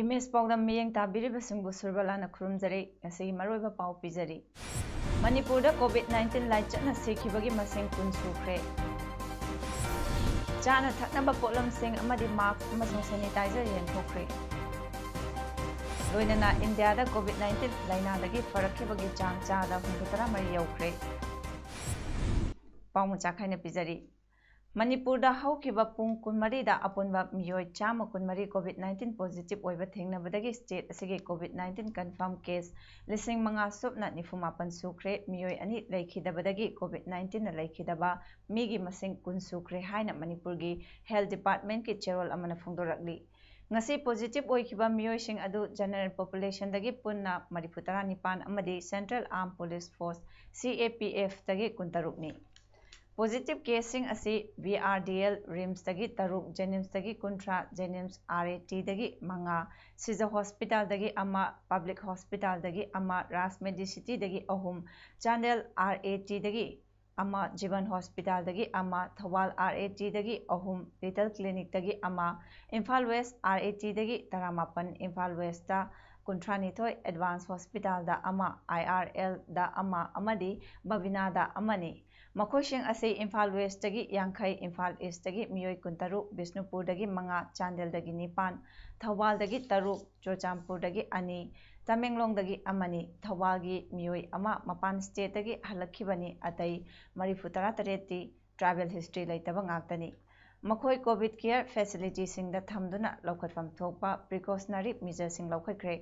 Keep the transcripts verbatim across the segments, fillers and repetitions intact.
Image ꯄꯥꯎꯗꯝ ꯃꯤꯠꯌꯦꯡ ꯇꯥꯕꯤꯔꯤꯕꯁꯤꯡꯕꯨ ꯁꯨꯔꯕꯂꯥꯅ ꯈꯨꯔꯨꯝꯖꯔꯤ꯫ ꯉꯁꯤꯒꯤ ꯃꯔꯨꯑꯣꯏꯕ ꯄꯥꯎ ꯄꯤꯖꯔꯤ꯫ ꯃꯅꯤꯄꯨꯔꯗ ꯀꯣꯚꯤꯗ ꯅꯥꯏꯟꯇꯤꯟ ꯂꯥꯏꯆꯠꯅ ꯁꯤꯈꯤꯕꯒꯤ ꯃꯁꯤꯡ ꯀꯨꯟ ꯁꯨꯈ꯭ꯔꯦ꯫ ꯆꯥꯅ ꯊꯛꯅꯕ ꯄꯣꯠꯂꯝꯁꯤꯡ ꯑꯃꯗꯤ ꯃꯥꯁ꯭ꯛ ꯑꯃꯁꯨꯡ ꯁꯦꯅꯤꯇꯥꯏꯖꯔ ꯌꯦꯟꯊꯣꯛꯈ꯭ꯔꯦ꯫ ꯂꯣꯏꯅꯅ ꯏꯟꯗꯤꯌꯥꯗ ꯀꯣꯚꯤꯗ ꯅꯥꯏꯟꯇꯤꯟ ꯂꯥꯏꯅꯥꯗꯒꯤ ꯐꯔꯛꯈꯤꯕꯒꯤ ꯆꯥꯡ ꯆꯥꯗ ꯍꯨꯝꯐꯨꯇꯔꯥ ꯃꯔꯤ ꯌꯧꯈ꯭ꯔꯦ꯫ ꯄꯥꯎ ꯃꯆꯥ ꯈꯥꯏꯅ ꯄꯤꯖꯔꯤ꯫ ꯃꯅꯤꯄꯨꯔꯗ ꯍꯧꯈꯤꯕ ꯄꯨꯡ ꯀꯨꯟꯃꯔꯤꯗ ꯑꯄꯨꯟꯕ ꯃꯤꯑꯣꯏ ꯆꯥꯝꯃ ꯀꯨꯟꯃꯔꯤ ꯀꯣꯚꯤꯗ ꯅꯥꯏꯟꯇꯤꯟ ꯄꯣꯖꯤꯇꯤꯚ ꯑꯣꯏꯕ ꯊꯦꯡꯅꯕꯗꯒꯤ ꯁ꯭ꯇꯦꯠ ꯑꯁꯤꯒꯤ ꯀꯣꯚꯤꯗ ꯅꯥꯏꯟꯇꯤꯟ ꯀꯟꯐꯥꯔꯝ ꯀꯦꯁ ꯂꯤꯁꯤꯡ ꯃꯉꯥ ꯁꯨꯞꯅ ꯅꯤꯐꯨ ꯃꯥꯄꯟ ꯁꯨꯈ꯭ꯔꯦ꯫ ꯃꯤꯑꯣꯏ ꯑꯅꯤ ꯂꯩꯈꯤꯗꯕꯗꯒꯤ ꯀꯣꯚꯤꯗ ꯅꯥꯏꯟꯇꯤꯟꯅ ꯂꯩꯈꯤꯗꯕ ꯃꯤꯒꯤ ꯃꯁꯤꯡ ꯀꯨꯟ ꯁꯨꯈ꯭ꯔꯦ ꯍꯥꯏꯅ ꯃꯅꯤꯄꯨꯔꯒꯤ ꯍꯦꯜꯊ ꯗꯤꯄꯥꯔꯠꯃꯦꯟꯠꯀꯤ ꯆꯦꯔꯣꯜ ꯑꯃꯅ ꯐꯣꯡꯗꯣꯔꯛꯂꯤ꯫ ꯉꯁꯤ ꯄꯣꯖꯤꯇꯤꯚ ꯑꯣꯏꯈꯤꯕ ꯃꯤꯑꯣꯏꯁꯤꯡ ꯑꯗꯨ ꯖꯦꯅꯔꯦꯜ ꯄꯣꯄꯨꯂꯦꯁꯟꯗꯒꯤ ꯄꯨꯟꯅ ꯃꯔꯤꯐꯨꯇꯔꯥ ꯅꯤꯄꯥꯟ ꯑꯃꯗꯤ ꯁꯦꯟꯇ꯭ꯔꯦꯜ ꯑꯥꯔꯝ ꯄꯨꯂꯤꯁ ꯐꯣꯔꯁ, ꯁꯤ ꯑꯦ ꯄꯤ ꯑꯦꯐꯇꯒꯤ ꯀꯨꯟꯇꯔꯨꯛꯅꯤ꯫ ꯄꯣꯖꯤꯇꯤꯚ ꯀꯦꯁꯁꯤꯡ ꯑꯁꯤ ꯚꯤ ꯑꯥꯔ ꯗꯤ ꯑꯦꯜ, ꯔꯤꯝꯁꯇꯒꯤ ꯇꯔꯨꯛ, ꯖꯦꯅꯤꯝꯁꯇꯒꯤ ꯀꯨꯟꯊ꯭ꯔꯥ, ꯖꯦꯅꯤꯝꯁ ꯑꯥꯔ ꯑꯦ ꯇꯤꯗꯒꯤ ꯃꯉꯥ, ꯁꯤꯖ ꯍꯣꯁꯄꯤꯇꯥꯜꯗꯒꯤ ꯑꯃ, ꯄꯕ꯭ꯂꯤꯛ ꯍꯣꯁꯄꯤꯇꯥꯜꯗꯒꯤ ꯑꯃ, ꯔꯥꯖ ꯃꯦꯗꯤꯁꯤꯇꯤꯗꯒꯤ ꯑꯍꯨꯝ, ꯆꯥꯟꯗꯦꯜ ꯑꯥꯔ ꯑꯦ ꯇꯤꯗꯒꯤ ꯑꯃ, ꯖꯤꯕꯟ ꯍꯣꯁꯄꯤꯇꯥꯜꯗꯒꯤ ꯑꯃ, ꯊꯧꯕꯥꯜ ꯑꯥꯔ ꯑꯦ ꯇꯤꯗꯒꯤ ꯑꯍꯨꯝ, ꯂꯤꯇꯜ ꯀ꯭ꯂꯤꯅꯤꯛꯇꯒꯤ ꯑꯃ, ꯏꯝꯐꯥꯜ ꯋꯦꯁ ꯑꯥꯔ ꯑꯦ ꯇꯤꯗꯒꯤ ꯇꯔꯥꯃꯥꯄꯟ, ꯏꯝꯐꯥꯜ ꯋꯦꯁꯇ ꯀꯨꯟꯊ꯭ꯔꯥꯅꯤꯊꯣꯏ, ꯑꯦꯗꯚꯥꯟꯁ ꯍꯣꯁꯄꯤꯇꯥꯜꯗ ꯑꯃ, ꯑꯥꯏ ꯑꯥꯔ ꯑꯦꯜꯗ ꯑꯃ ꯑꯃꯗꯤ ꯕꯕꯤꯅꯥꯗ ꯑꯃꯅꯤ꯫ ꯃꯈꯣꯏꯁꯤꯡ ꯑꯁꯤ ꯏꯝꯐꯥꯜ ꯋꯦꯁꯇꯒꯤ ꯌꯥꯡꯈꯩ, ꯏꯝꯐꯥꯜ ꯏꯁꯇꯒꯤ ꯃꯤꯑꯣꯏ ꯀꯨꯟꯇꯔꯨꯛ, ꯕꯤꯁꯅꯨꯄꯨꯔꯗꯒꯤ ꯃꯉꯥ, ꯆꯥꯟꯗꯦꯜꯗꯒꯤ ꯅꯤꯄꯥꯟ, ꯊꯧꯕꯥꯜꯗꯒꯤ ꯇꯔꯨꯛ, ꯆꯨꯔꯆꯥꯟꯄꯨꯔꯗꯒꯤ ꯑꯅꯤ, ꯇꯃꯦꯡꯂꯣꯡꯗꯒꯤ ꯑꯃꯅꯤ꯫ ꯊꯧꯕꯥꯜꯒꯤ ꯃꯤꯑꯣꯏ ꯑꯃ ꯃꯄꯥꯟ ꯁ꯭ꯇꯦꯠꯇꯒꯤ ꯍꯜꯂꯛꯈꯤꯕꯅꯤ꯫ ꯑꯇꯩ ꯃꯔꯤꯐꯨꯇꯔꯥ ꯇꯔꯦꯠꯇꯤ ꯇ꯭ꯔꯥꯏꯕꯦꯜ ꯍꯤꯁꯇ꯭ꯔꯤ ꯂꯩꯇꯕ ꯉꯥꯛꯇꯅꯤ꯫ ꯃꯈꯣꯏ ꯀꯣꯚꯤꯗ ꯀꯦꯌꯔ ꯐꯦꯁꯤꯂꯤꯇꯤꯁꯤꯡꯗ ꯊꯝꯗꯨꯅ ꯂꯧꯈꯠꯐꯝ ꯊꯣꯛꯄ ꯄ꯭ꯔꯤꯀꯣꯁꯅꯔꯤ ꯃꯤꯖꯔꯁꯤꯡ ꯂꯧꯈꯠꯈ꯭ꯔꯦ꯫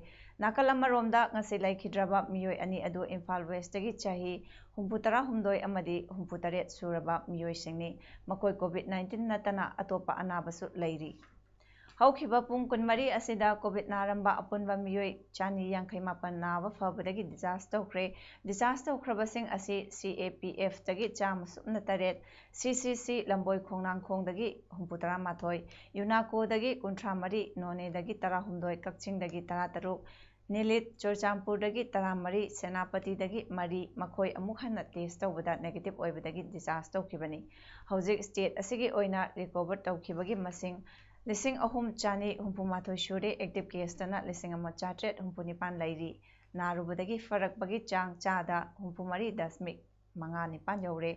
ꯅꯥꯀꯜ ꯑꯃꯔꯣꯝꯗ ꯉꯁꯤ ꯂꯩꯈꯤꯗ꯭ꯔꯕ ꯃꯤꯑꯣꯏ ꯑꯅꯤ ꯑꯗꯨ ꯏꯝꯐꯥꯜ ꯋꯦꯁꯇꯒꯤ ꯆꯍꯤ ꯍꯨꯝꯐꯨꯇꯔꯥ ꯍꯨꯝꯗꯣꯏ ꯑꯃꯗꯤ ꯍꯨꯝꯐꯨꯇꯔꯦꯠ ꯁꯨꯔꯕ ꯃꯤꯑꯣꯏꯁꯤꯡꯅꯤ꯫ ꯃꯈꯣꯏ ꯀꯣꯚꯤꯗ ꯅꯥꯏꯟꯇꯤꯟ ꯅꯠꯇꯅ ꯑꯇꯣꯞꯄ ꯑꯅꯥꯕꯁꯨ ꯂꯩꯔꯤ꯫ ꯍꯧꯈꯤꯕ ꯄꯨꯡ ꯀꯨꯟꯃꯔꯤ ꯑꯁꯤꯗ ꯀꯣꯚꯤꯗ ꯅꯥꯔꯝꯕ ꯑꯄꯨꯟꯕ ꯃꯤꯑꯣꯏ ꯆꯅꯤ ꯌꯥꯡꯈꯩ ꯃꯥꯄꯟ ꯅꯥꯕ ꯐꯕꯗꯒꯤ discharge ꯇꯧꯈ꯭ꯔꯦ꯫ Discharge ꯇꯧꯈ꯭ꯔꯕꯁꯤꯡ ꯑꯁꯤ C A P F ꯇꯒꯤ ꯆꯥꯝꯃ ꯁꯨꯞꯅ ꯇꯔꯦꯠ, C C C ꯂꯝꯕꯣꯏ ꯈꯣꯡꯅꯥꯡꯈꯣꯡꯗꯒꯤ ꯍꯨꯝꯐꯨ ꯇꯔꯥ ꯃꯥꯊꯣꯏ, UNACO ꯗꯒꯤ ꯀꯨꯟꯊ꯭ꯔꯥ ꯃꯔꯤ, ꯅꯣꯅꯦꯗꯒꯤ ꯇꯔꯥꯍꯨꯝꯗꯣꯏ, ꯀꯛꯆꯤꯡꯗꯒꯤ ꯇꯔꯥ ꯇꯔꯨꯛ, ꯅꯤꯂꯤꯠ ꯆꯨꯔꯆꯥꯟꯄꯨꯔꯗꯒꯤ ꯇꯔꯥ ꯃꯔꯤ, ꯁꯦꯅꯥꯄꯇꯤꯗꯒꯤ ꯃꯔꯤ, ꯃꯈꯣꯏ ꯑꯃꯨꯛ ꯍꯟꯅ test ꯇꯧꯕꯗ negative ꯑꯣꯏꯕꯗꯒꯤ discharge ꯇꯧꯈꯤꯕꯅꯤ꯫ ꯍꯧꯖꯤꯛ state ꯑꯁꯤꯒꯤ ꯑꯣꯏꯅ recover ꯇꯧꯈꯤꯕꯒꯤ ꯃꯁꯤꯡ ꯂꯤꯁꯤꯡ ꯑꯍꯨꯝ ꯆꯅꯤ ꯍꯨꯝꯐꯨ ꯃꯥꯊꯣꯏ ꯁꯨꯔꯦ꯫ Active case ꯇꯅ ꯂꯤꯁꯤꯡ ꯑꯃ ꯆꯥꯇ꯭ꯔꯦꯠ ꯍꯨꯝꯐꯨ ꯅꯤꯄꯥꯟ ꯂꯩꯔꯤ꯫ ꯅꯥꯔꯨꯕꯗꯒꯤ ꯐꯔꯛꯄꯒꯤ ꯆꯥꯡ ꯆꯥꯗ ꯍꯨꯝꯐꯨ ꯃꯔꯤ ꯗꯁꯃꯤꯛ ꯃꯉꯥ ꯅꯤꯄꯥꯟ ꯌꯧꯔꯦ꯫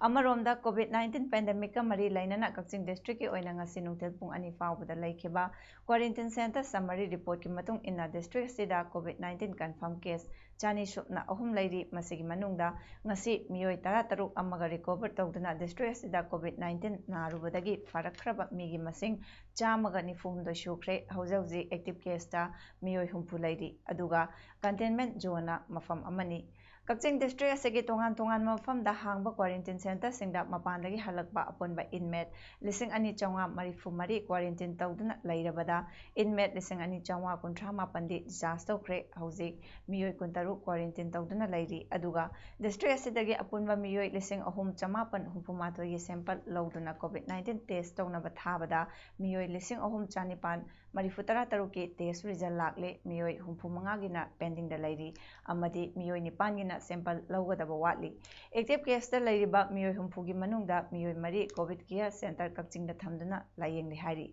ꯑꯃꯔꯣꯝꯗ, ꯀꯣꯚꯤꯗ ꯅꯥꯏꯟꯇꯤꯟ pandemic ꯀ ꯃꯔꯤ ꯂꯩꯅꯅ ꯀꯛꯆꯤꯡ district ꯀꯤ ꯑꯣꯏꯅ ꯉꯁꯤ ꯅꯨꯡꯊꯤꯜ ꯄꯨꯡ ꯑꯅꯤ ꯐꯥꯎꯕꯗ ꯂꯩꯈꯤꯕ quarantine center summary report ꯀꯤ ꯃꯇꯨꯡ ꯏꯟꯅ, district ꯑꯁꯤꯗ ꯀꯣꯚꯤꯗ ꯅꯥꯏꯟꯇꯤꯟ confirm case ꯆꯅꯤ ꯁꯨꯞꯅ ꯑꯍꯨꯝ ꯂꯩꯔꯤ꯫ ꯃꯁꯤꯒꯤ ꯃꯅꯨꯡꯗ ꯉꯁꯤ ꯃꯤꯑꯣꯏ ꯇꯔꯥ ꯇꯔꯨꯛ ꯑꯃꯒ recover ꯇꯧꯗꯨꯅ district ꯑꯁꯤꯗ ꯀꯣꯚꯤꯗ ꯅꯥꯏꯟꯇꯤꯟ ꯅꯥꯔꯨꯕꯗꯒꯤ ꯐꯔꯛꯈ꯭ꯔꯕ ꯃꯤꯒꯤ ꯃꯁꯤꯡ ꯆꯥꯝꯃꯒ ꯅꯤꯐꯨ ꯍꯨꯝꯗꯣꯏ ꯁꯨꯈ꯭ꯔꯦ꯫ ꯍꯧꯖꯤꯛ ꯍꯧꯖꯤꯛ active case ꯇ ꯃꯤꯑꯣꯏ ꯍꯨꯝꯐꯨ ꯂꯩꯔꯤ, ꯑꯗꯨꯒ containment zone ꯅ ꯃꯐꯝ ꯑꯃꯅꯤ꯫ ꯀꯛꯆꯤꯡ district ꯑꯁꯤꯒꯤ ꯇꯣꯉꯥꯟ ꯇꯣꯉꯥꯟꯕ ꯃꯐꯝꯗ ꯍꯥꯡꯕ quarantine center ꯁꯤꯡꯗ ꯃꯄꯥꯟꯗꯒꯤ ꯍꯜꯂꯛꯄ ꯑꯄꯨꯟꯕ inmate ꯂꯤꯁꯤꯡ ꯑꯅꯤ ꯆꯥꯝꯃꯉꯥ ꯃꯔꯤꯐꯨ ꯃꯔꯤ quarantine ꯇꯧꯗꯨꯅ ꯂꯩꯔꯕꯗ, inmate ꯂꯤꯁꯤꯡ ꯑꯅꯤ ꯆꯥꯝꯃꯉꯥ ꯀꯨꯟꯊ꯭ꯔꯥ ꯃꯥꯄꯟꯗꯤ discharge ꯇꯧꯈ꯭ꯔꯦ꯫ ꯍꯧꯖꯤꯛ ꯃꯤꯑꯣꯏ ꯀꯨꯟꯇꯔꯨꯛ quarantine ꯇꯧꯗꯨꯅ ꯂꯩꯔꯤ꯫ ꯑꯗꯨꯒ district ꯑꯁꯤꯗꯒꯤ ꯑꯄꯨꯟꯕ ꯃꯤꯑꯣꯏ ꯂꯤꯁꯤꯡ ꯑꯍꯨꯝ ꯆꯃꯥꯄꯟ ꯍꯨꯝꯐꯨ ꯃꯥꯊꯣꯏꯒꯤ sample ꯂꯧꯗꯨꯅ ꯀꯣꯚꯤꯗ ꯅꯥꯏꯟꯇꯤꯟ test ꯇꯧꯅꯕ ꯊꯥꯕꯗ, ꯃꯤꯑꯣꯏ ꯂꯤꯁꯤꯡ ꯑꯍꯨꯝ ꯆꯅꯤꯄꯥꯟ ꯃꯔꯤꯐꯨ ꯇꯔꯥ ꯇꯔꯨꯛꯀꯤ test result ꯂꯥꯛꯂꯦ꯫ ꯃꯤꯑꯣꯏ ꯍꯨꯝꯐꯨ ꯃꯉꯥꯒꯤꯅ pending ꯗ ꯂꯩꯔꯤ, ꯑꯃꯗꯤ ꯃꯤꯑꯣꯏ ꯅꯤꯄꯥꯟꯒꯤꯅ sample ꯂꯧꯒꯗꯕ ꯋꯥꯠꯂꯤ꯫ Active case ꯇ ꯂꯩꯔꯤꯕ ꯃꯤꯑꯣꯏ ꯍꯨꯝꯐꯨꯒꯤ ꯃꯅꯨꯡꯗ ꯃꯤꯑꯣꯏ ꯃꯔꯤ COVID care center ꯀꯛꯆꯤꯡꯗ ꯊꯝꯗꯨꯅ ꯂꯥꯌꯦꯡꯂꯤ ꯍꯥꯏꯔꯤ꯫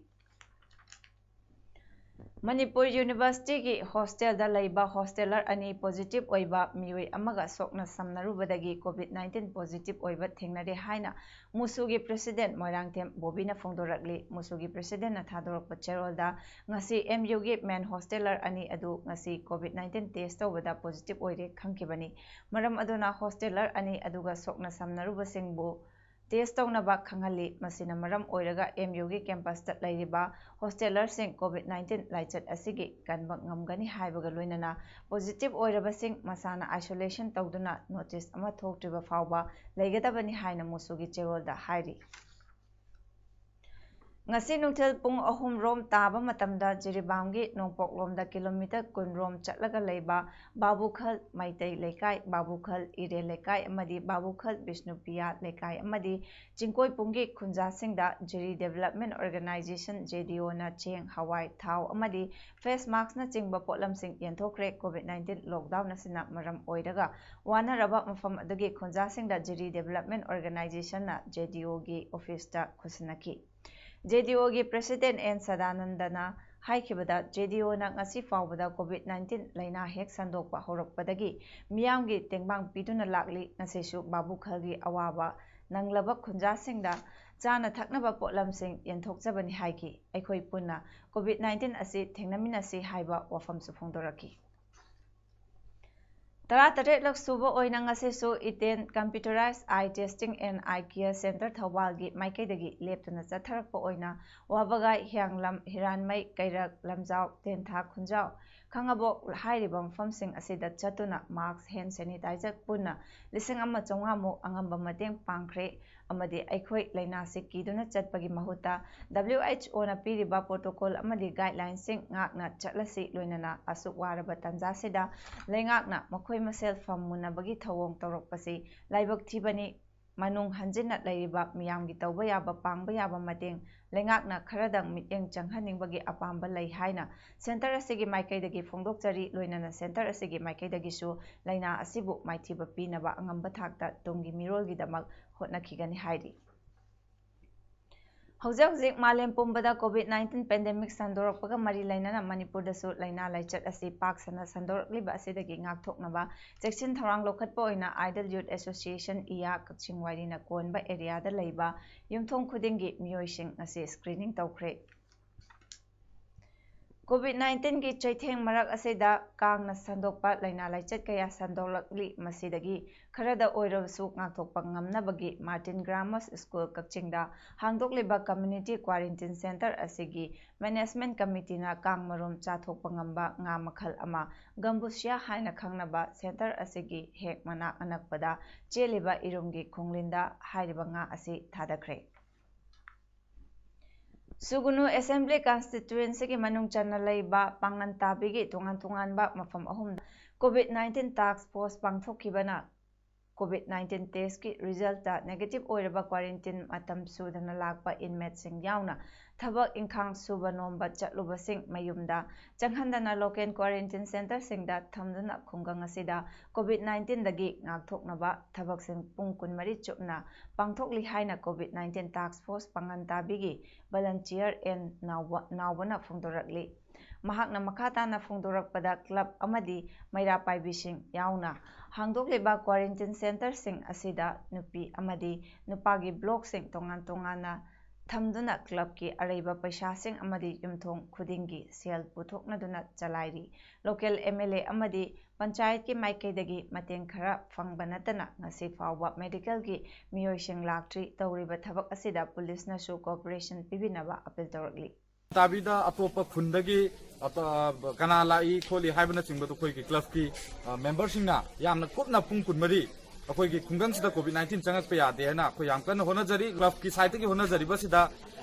ꯃꯅꯤꯄꯨꯔ University ꯒꯤ hostel ꯗ ꯂꯩꯕ hosteller ꯑꯅꯤ positive ꯑꯣꯏꯕ ꯃꯤꯑꯣꯏ ꯑꯃꯒ ꯁꯣꯛꯅ ꯁꯝꯅꯔꯨꯕꯗꯒꯤ COVID nineteen positive ꯑꯣꯏꯕ ꯊꯦꯡꯅꯔꯦ ꯍꯥꯏꯅ ꯃꯨꯁꯨꯒꯤ president ꯃꯣꯏꯔꯥꯡꯊꯦꯝ ꯕꯣꯕꯤꯅ ꯐꯣꯡꯗꯣꯔꯛꯂꯤ꯫ ꯃꯨꯁꯨꯒꯤ president ꯅ ꯊꯥꯗꯣꯔꯛꯄ ꯆꯦꯔꯣꯜꯗ, ꯉꯁꯤ M U ꯒꯤ men hosteller ꯑꯅꯤ ꯑꯗꯨ ꯉꯁꯤ COVID nineteen test ꯇꯧꯕꯗ positive ꯑꯣꯏꯔꯦ ꯈꯪꯈꯤꯕꯅꯤ꯫ ꯃꯔꯝ ꯑꯗꯨꯅ hosteller ꯑꯅꯤ ꯑꯗꯨꯒ ꯁꯣꯛꯅ ꯁꯝꯅꯔꯨꯕꯁꯤꯡꯕꯨ test ꯇꯧꯅꯕ ꯈꯪꯍꯜꯂꯤ꯫ ꯃꯁꯤꯅ ꯃꯔꯝ ꯑꯣꯏꯔꯒ M U ꯒꯤ campus ꯇ ꯂꯩꯔꯤꯕ hosteller ꯁꯤꯡ COVID nineteen ꯂꯥꯏꯆꯠ ꯑꯁꯤꯒꯤ ꯀꯟꯕ ꯉꯝꯒꯅꯤ ꯍꯥꯏꯕꯒ ꯂꯣꯏꯅꯅ positive ꯑꯣꯏꯔꯕꯁꯤꯡ ꯃꯁꯥꯅ isolation ꯇꯧꯗꯨꯅ notice ꯑꯃ ꯊꯣꯛꯇ꯭ꯔꯤꯕ ꯐꯥꯎꯕ ꯂꯩꯒꯗꯕꯅꯤ ꯍꯥꯏꯅ ꯃꯨꯁꯨꯒꯤ ꯆꯦꯔꯣꯜꯗ ꯍꯥꯏꯔꯤ꯫ ꯉꯁꯤ ꯅꯨꯡꯊꯤꯜ ꯄꯨꯡ ꯑꯍꯨꯝ ꯔꯣꯝ ꯇꯥꯕ ꯃꯇꯝꯗ ꯖꯤꯔꯤꯕꯥꯝꯒꯤ ꯅꯣꯡꯄꯣꯛꯂꯣꯝꯗ ꯀꯤꯂꯣꯃꯤꯇꯔ ꯀꯨꯟ ꯔꯣꯝ ꯆꯠꯂꯒ ꯂꯩꯕ ꯕꯥꯕꯨꯈꯜ ꯃꯩꯇꯩ ꯂꯩꯀꯥꯏ, ꯕꯥꯕꯨꯈꯜ ꯏꯔꯦꯟ ꯂꯩꯀꯥꯏ ꯑꯃꯗꯤ ꯕꯥꯕꯨꯈꯜ ꯕꯤꯁꯅꯨꯄꯤꯌꯥ ꯂꯩꯀꯥꯏ ꯑꯃꯗꯤ ꯆꯤꯡꯀꯣꯏꯄꯨꯡꯒꯤ ꯈꯨꯟꯖꯥꯁꯤꯡꯗ ꯖꯤꯔꯤ Development Organisation, JDOꯅ ꯆꯦꯡ, ꯍꯋꯥꯏ, ꯊꯥꯎ ꯑꯃꯗꯤ face maskꯅꯆꯤꯡꯕ ꯄꯣꯠꯂꯝꯁꯤꯡ ꯌꯦꯟꯊꯣꯛꯈ꯭ꯔꯦ꯫ COVID nineteen lockdown ꯑꯁꯤꯅ ꯃꯔꯝ ꯑꯣꯏꯔꯒ ꯋꯥꯅꯔꯕ ꯃꯐꯝ ꯑꯗꯨꯒꯤ ꯈꯨꯟꯖꯥꯁꯤꯡꯗ ꯖꯤꯔꯤ Development Organisationꯅ JDOꯒꯤ officeꯇ ꯈꯨꯠꯁꯤꯟꯅꯈꯤ꯫ JDOꯒꯤ President ꯑꯦꯟ ꯁꯗꯥꯅꯟꯗꯅ ꯍꯥꯏꯈꯤꯕꯗ, JDOꯅ ꯉꯁꯤ ꯐꯥꯎꯕꯗ COVID nineteen ꯂꯥꯏꯅꯥ ꯍꯦꯛ ꯁꯟꯗꯣꯛꯄ ꯍꯧꯔꯛꯄꯗꯒꯤ ꯃꯤꯌꯥꯝꯒꯤ ꯇꯦꯡꯕꯥꯡ ꯄꯤꯗꯨꯅ ꯂꯥꯛꯂꯤ꯫ ꯉꯁꯤꯁꯨ ꯕꯥꯕꯨꯈꯜꯒꯤ ꯑꯋꯥꯕ ꯅꯪꯂꯕ ꯈꯨꯟꯖꯥꯁꯤꯡꯗ ꯆꯥꯅ ꯊꯛꯅꯕ ꯄꯣꯠꯂꯝꯁꯤꯡ ꯌꯦꯟꯊꯣꯛꯆꯕꯅꯤ ꯍꯥꯏꯈꯤ꯫ ꯑꯩꯈꯣꯏ ꯄꯨꯟꯅ COVID nineteen ꯑꯁꯤ ꯊꯦꯡꯅꯃꯤꯟꯅꯁꯤ ꯍꯥꯏꯕ ꯋꯥꯐꯝꯁꯨ ꯐꯣꯡꯗꯣꯔꯛꯈꯤ꯫ ꯇꯔꯥꯇꯔꯦꯠꯂꯛ ꯁꯨꯕ ꯑꯣꯏꯅ ꯉꯁꯤꯁꯨ ꯏꯇꯦꯟ Computerized Eye Testing and Eye Care Centre ꯊꯧꯕꯥꯜꯒꯤ ꯃꯥꯏꯀꯩꯗꯒꯤ ꯂꯦꯞꯇꯅ ꯆꯠꯊꯔꯛꯄ ꯑꯣꯏꯅ ꯋꯥꯕꯒꯥꯏ, ꯍꯤꯌꯥꯡꯂꯝ, ꯍꯤꯔꯥꯟꯃꯩ, ꯀꯩꯔꯛ, ꯂꯝꯖꯥꯎ, ꯇꯦꯟꯊꯥ, ꯈꯨꯟꯖꯥꯎ, ꯈꯥꯉꯕꯣꯛ ꯍꯥꯏꯔꯤꯕ ꯃꯐꯝꯁꯤꯡ ꯑꯁꯤꯗ ꯆꯠꯇꯨꯅ mask, hand sanitizer ꯄꯨꯟꯅ ꯂꯤꯁꯤꯡ ꯑꯃ ꯆꯥꯝꯃꯉꯥꯃꯨꯛ ꯑꯉꯝꯕ ꯃꯇꯦꯡ ꯄꯥꯡꯈ꯭ꯔꯦ꯫ ꯑꯃꯗꯤ ꯑꯩꯈꯣꯏ ꯂꯥꯏꯅꯥꯁꯤ ꯀꯤꯗꯨꯅ ꯆꯠꯄꯒꯤ ꯃꯍꯨꯠꯇ WHOꯅ ꯄꯤꯔꯤꯕ protocol ꯑꯃꯗꯤ guidelineꯁꯤꯡ ꯉꯥꯛꯅ ꯆꯠꯂꯁꯤ, ꯂꯣꯏꯅꯅ ꯑꯁꯨꯛ ꯋꯥꯔꯕ ꯇꯥꯟꯖꯥꯁꯤꯗ ꯂꯩꯉꯥꯛꯅ ꯃꯈꯣꯏ ꯃꯁꯦꯜ ꯐꯝ ꯃꯨꯟꯅꯕꯒꯤ ꯊꯧꯑꯣꯡ ꯇꯧꯔꯛꯄꯁꯤ ꯂꯥꯏꯕꯛ ꯊꯤꯕꯅꯤ꯫ ꯃꯅꯨꯡ ꯍꯟꯖꯤꯟꯅ ꯂꯩꯔꯤꯕ ꯃꯤꯌꯥꯝꯒꯤ ꯇꯧꯕ ꯌꯥꯕ, ꯄꯥꯡꯕ ꯌꯥꯕ ꯃꯇꯦꯡ ꯂꯩꯉꯥꯛꯅ ꯈꯔꯗꯪ ꯃꯤꯠꯌꯦꯡ ꯆꯪꯍꯟꯅꯤꯡꯕꯒꯤ ꯑꯄꯥꯝꯕ ꯂꯩ ꯍꯥꯏꯅ centre ꯑꯁꯤꯒꯤ ꯃꯥꯏꯀꯩꯗꯒꯤ ꯐꯣꯡꯗꯣꯛꯆꯔꯤ꯫ ꯂꯣꯏꯅꯅ centre ꯑꯁꯤꯒꯤ ꯃꯥꯏꯀꯩꯗꯒꯤꯁꯨ ꯂꯥꯏꯅꯥ ꯑꯁꯤꯕꯨ ꯃꯥꯏꯊꯤꯕ ꯄꯤꯅꯕ ꯑꯉꯝꯕ ꯊꯥꯛꯇ ꯇꯨꯡꯒꯤ ꯃꯤꯔꯣꯜꯒꯤꯗꯃꯛ ꯍꯣꯠꯅꯈꯤꯒꯅꯤ ꯍꯥꯏꯔꯤ꯫ ꯍꯧꯖꯤꯛ ꯍꯧꯖꯤꯛ ꯃꯥꯂꯦꯝ ꯄꯨꯝꯕꯗ COVID nineteen pandemic ꯁꯟꯗꯣꯔꯛꯄꯒ ꯃꯔꯤ ꯂꯩꯅꯅ ꯃꯅꯤꯄꯨꯔꯗꯁꯨ ꯂꯥꯏꯅꯥ ꯂꯥꯏꯆꯠ ꯑꯁꯤ ꯄꯥꯛ ꯁꯟꯅ ꯁꯟꯗꯣꯔꯛꯂꯤꯕ ꯑꯁꯤꯗꯒꯤ ꯉꯥꯛꯊꯣꯛꯅꯕ ꯆꯦꯛꯁꯤꯟ ꯊꯧꯔꯥꯡ ꯂꯧꯈꯠꯄ ꯑꯣꯏꯅ Idol Youth Association, ꯏꯌꯥ, ꯀꯛꯆꯤꯡ ꯋꯥꯏꯔꯤꯅ ꯀꯣꯟꯕ areaꯗ ꯂꯩꯕ ꯌꯨꯝꯊꯣꯡ ꯈꯨꯗꯤꯡꯒꯤ ꯃꯤꯑꯣꯏꯁꯤꯡ ꯉꯁꯤ screening ꯇꯧꯈ꯭ꯔꯦ꯫ COVID nineteenꯒꯤ ꯆꯩꯊꯦꯡ ꯃꯔꯛ ꯑꯁꯤꯗ ꯀꯥꯡꯅ ꯁꯟꯗꯣꯛꯄ ꯂꯥꯏꯅꯥ ꯂꯥꯏꯆꯠ ꯀꯌꯥ ꯁꯟꯗꯣꯛꯂꯛꯂꯤ꯫ ꯃꯁꯤꯗꯒꯤ ꯈꯔꯗ ꯑꯣꯏꯔꯕꯁꯨ ꯉꯥꯛꯊꯣꯛꯄ ꯉꯝꯅꯕꯒꯤ Martin Grammar School ꯀꯛꯆꯤꯡꯗ ꯍꯥꯡꯗꯣꯛꯂꯤꯕ community quarantine centre ꯑꯁꯤꯒꯤ management committeeꯅ ꯀꯥꯡ ꯃꯔꯨꯝ ꯆꯥꯊꯣꯛꯄ ꯉꯝꯕ ꯉꯥ ꯃꯈꯜ ꯑꯃ, Gambusia ꯍꯥꯏꯅ ꯈꯪꯅꯕ, centre ꯑꯁꯤꯒꯤ ꯍꯦꯛ ꯃꯅꯥꯛ ꯑꯅꯛꯄꯗ ꯆꯦꯜꯂꯤꯕ ꯏꯔꯨꯝꯒꯤ ꯈꯣꯡꯂꯤꯟꯗ ꯍꯥꯏꯔꯤꯕ ꯉꯥ ꯑꯁꯤ ꯊꯥꯗꯈ꯭ꯔꯦ꯫ ꯁꯨꯒꯨꯅꯨ Assembly Constituency ꯒꯤ ꯃꯅꯨꯡ ꯆꯟꯅ ꯂꯩꯕ ꯄꯥꯡꯒꯟ ꯇꯥꯕꯤꯒꯤ ꯇꯣꯉꯥꯟ ꯇꯣꯉꯥꯟꯕ ꯃꯐꯝ ꯑꯍꯨꯝꯗ COVID nineteen task force ꯄꯥꯡꯊꯣꯛꯈꯤꯕꯅ COVID nineteen test ꯀꯤ result ꯇ negative ꯑꯣꯏꯔꯕ quarantine ꯃꯇꯝ ꯁꯨꯗꯅ ꯂꯥꯛꯄ inmate ꯁꯤꯡ ꯌꯥꯎꯅ ꯊꯕꯛ ꯏꯪꯈꯥꯡ ꯁꯨꯕ ꯅꯣꯝꯕ ꯆꯠꯂꯨꯕꯁꯤꯡ ꯃꯌꯨꯝꯗ ꯆꯪꯍꯟꯗꯅ local quarantine centre ꯁꯤꯡꯗ ꯊꯝꯗꯨꯅ ꯈꯨꯡꯒꯪ ꯑꯁꯤꯗ COVID nineteen ꯗꯒꯤ ꯉꯥꯛꯊꯣꯛꯅꯕ ꯊꯕꯛꯁꯤꯡ ꯄꯨꯡ ꯀꯨꯟꯃꯔꯤ ꯆꯨꯞꯅ ꯄꯥꯡꯊꯣꯛꯂꯤ ꯍꯥꯏꯅ COVID nineteen task force ꯄꯥꯡꯒꯟ ꯇꯥꯕꯤꯒꯤ volunteer ꯑꯦꯟ ꯅꯥꯎꯕ-, ꯅꯥꯎꯕꯅ ꯐꯣꯡꯗꯣꯔꯛꯂꯤ꯫ ꯃꯍꯥꯛꯅ ꯃꯈꯥ ꯇꯥꯅ ꯐꯣꯡꯗꯣꯔꯛꯄꯗ, club ꯑꯃꯗꯤ ꯃꯩꯔꯥ ꯄꯥꯏꯕꯤꯁꯤꯡ ꯌꯥꯎꯅ ꯍꯥꯡꯗꯣꯛꯂꯤꯕ quarantine centre ꯁꯤꯡ ꯑꯁꯤꯗ ꯅꯨꯄꯤ ꯑꯃꯗꯤ ꯅꯨꯄꯥꯒꯤ block ꯁꯤꯡ ꯇꯣꯉꯥꯟ ꯇꯣꯉꯥꯟꯅ ꯊꯝꯗꯨꯅ club ꯀꯤ ꯑꯔꯩꯕ ꯄꯩꯁꯥꯁꯤꯡ ꯑꯃꯗꯤ ꯌꯨꯝꯊꯣꯡ ꯈꯨꯗꯤꯡꯒꯤ ꯁꯦꯜ ꯄꯨꯊꯣꯛꯅꯗꯨꯅ ꯆꯂꯥꯏꯔꯤ꯫ Local M L A ꯑꯃꯗꯤ ꯄꯟꯆꯥꯌꯠꯀꯤ ꯃꯥꯏꯀꯩꯗꯒꯤ ꯃꯇꯦꯡ ꯈꯔ ꯐꯪꯕ ꯅꯠꯇꯅ ꯉꯁꯤ ꯐꯥꯎꯕ medical ꯒꯤ ꯃꯤꯑꯣꯏꯁꯤꯡ ꯂꯥꯛꯇ꯭ꯔꯤ꯫ ꯇꯧꯔꯤꯕ ꯊꯕꯛ ꯑꯁꯤꯗ police ꯅꯁꯨ cooperation ꯄꯤꯕꯤꯅꯕ appeal ꯇꯧꯔꯛꯂꯤ꯫ ꯇꯥꯕꯤꯗ ꯑꯇꯣꯞꯄ ꯈꯨꯟꯗꯒꯤ ꯑꯇꯣ-, ꯀꯅꯥ ꯂꯥꯛꯏ ꯈꯣꯠꯂꯤ ꯍꯥꯏꯕꯅꯆꯤꯡꯕꯗꯣ ꯑꯩꯈꯣꯏꯒꯤ club ꯀꯤ, ꯑ, member ꯁꯤꯡꯅ ꯌꯥꯝꯅ ꯀꯨꯞꯅ ꯄꯨꯡ ꯀꯨꯟꯃꯔꯤ ꯑꯩꯈꯣꯏꯒꯤ ꯈꯨꯡꯒꯪꯁꯤꯗ COVID nineteen ꯆꯪꯉꯛꯄ ꯌꯥꯗꯦ ꯍꯥꯏꯅ ꯑꯩꯈꯣꯏ ꯌꯥꯝ ꯀꯟꯅ ꯍꯣꯠꯅꯖꯔꯤ꯫ Club ꯀꯤ side ꯇꯒꯤ ꯍꯣꯠꯅꯖꯔꯤꯕꯁꯤꯗ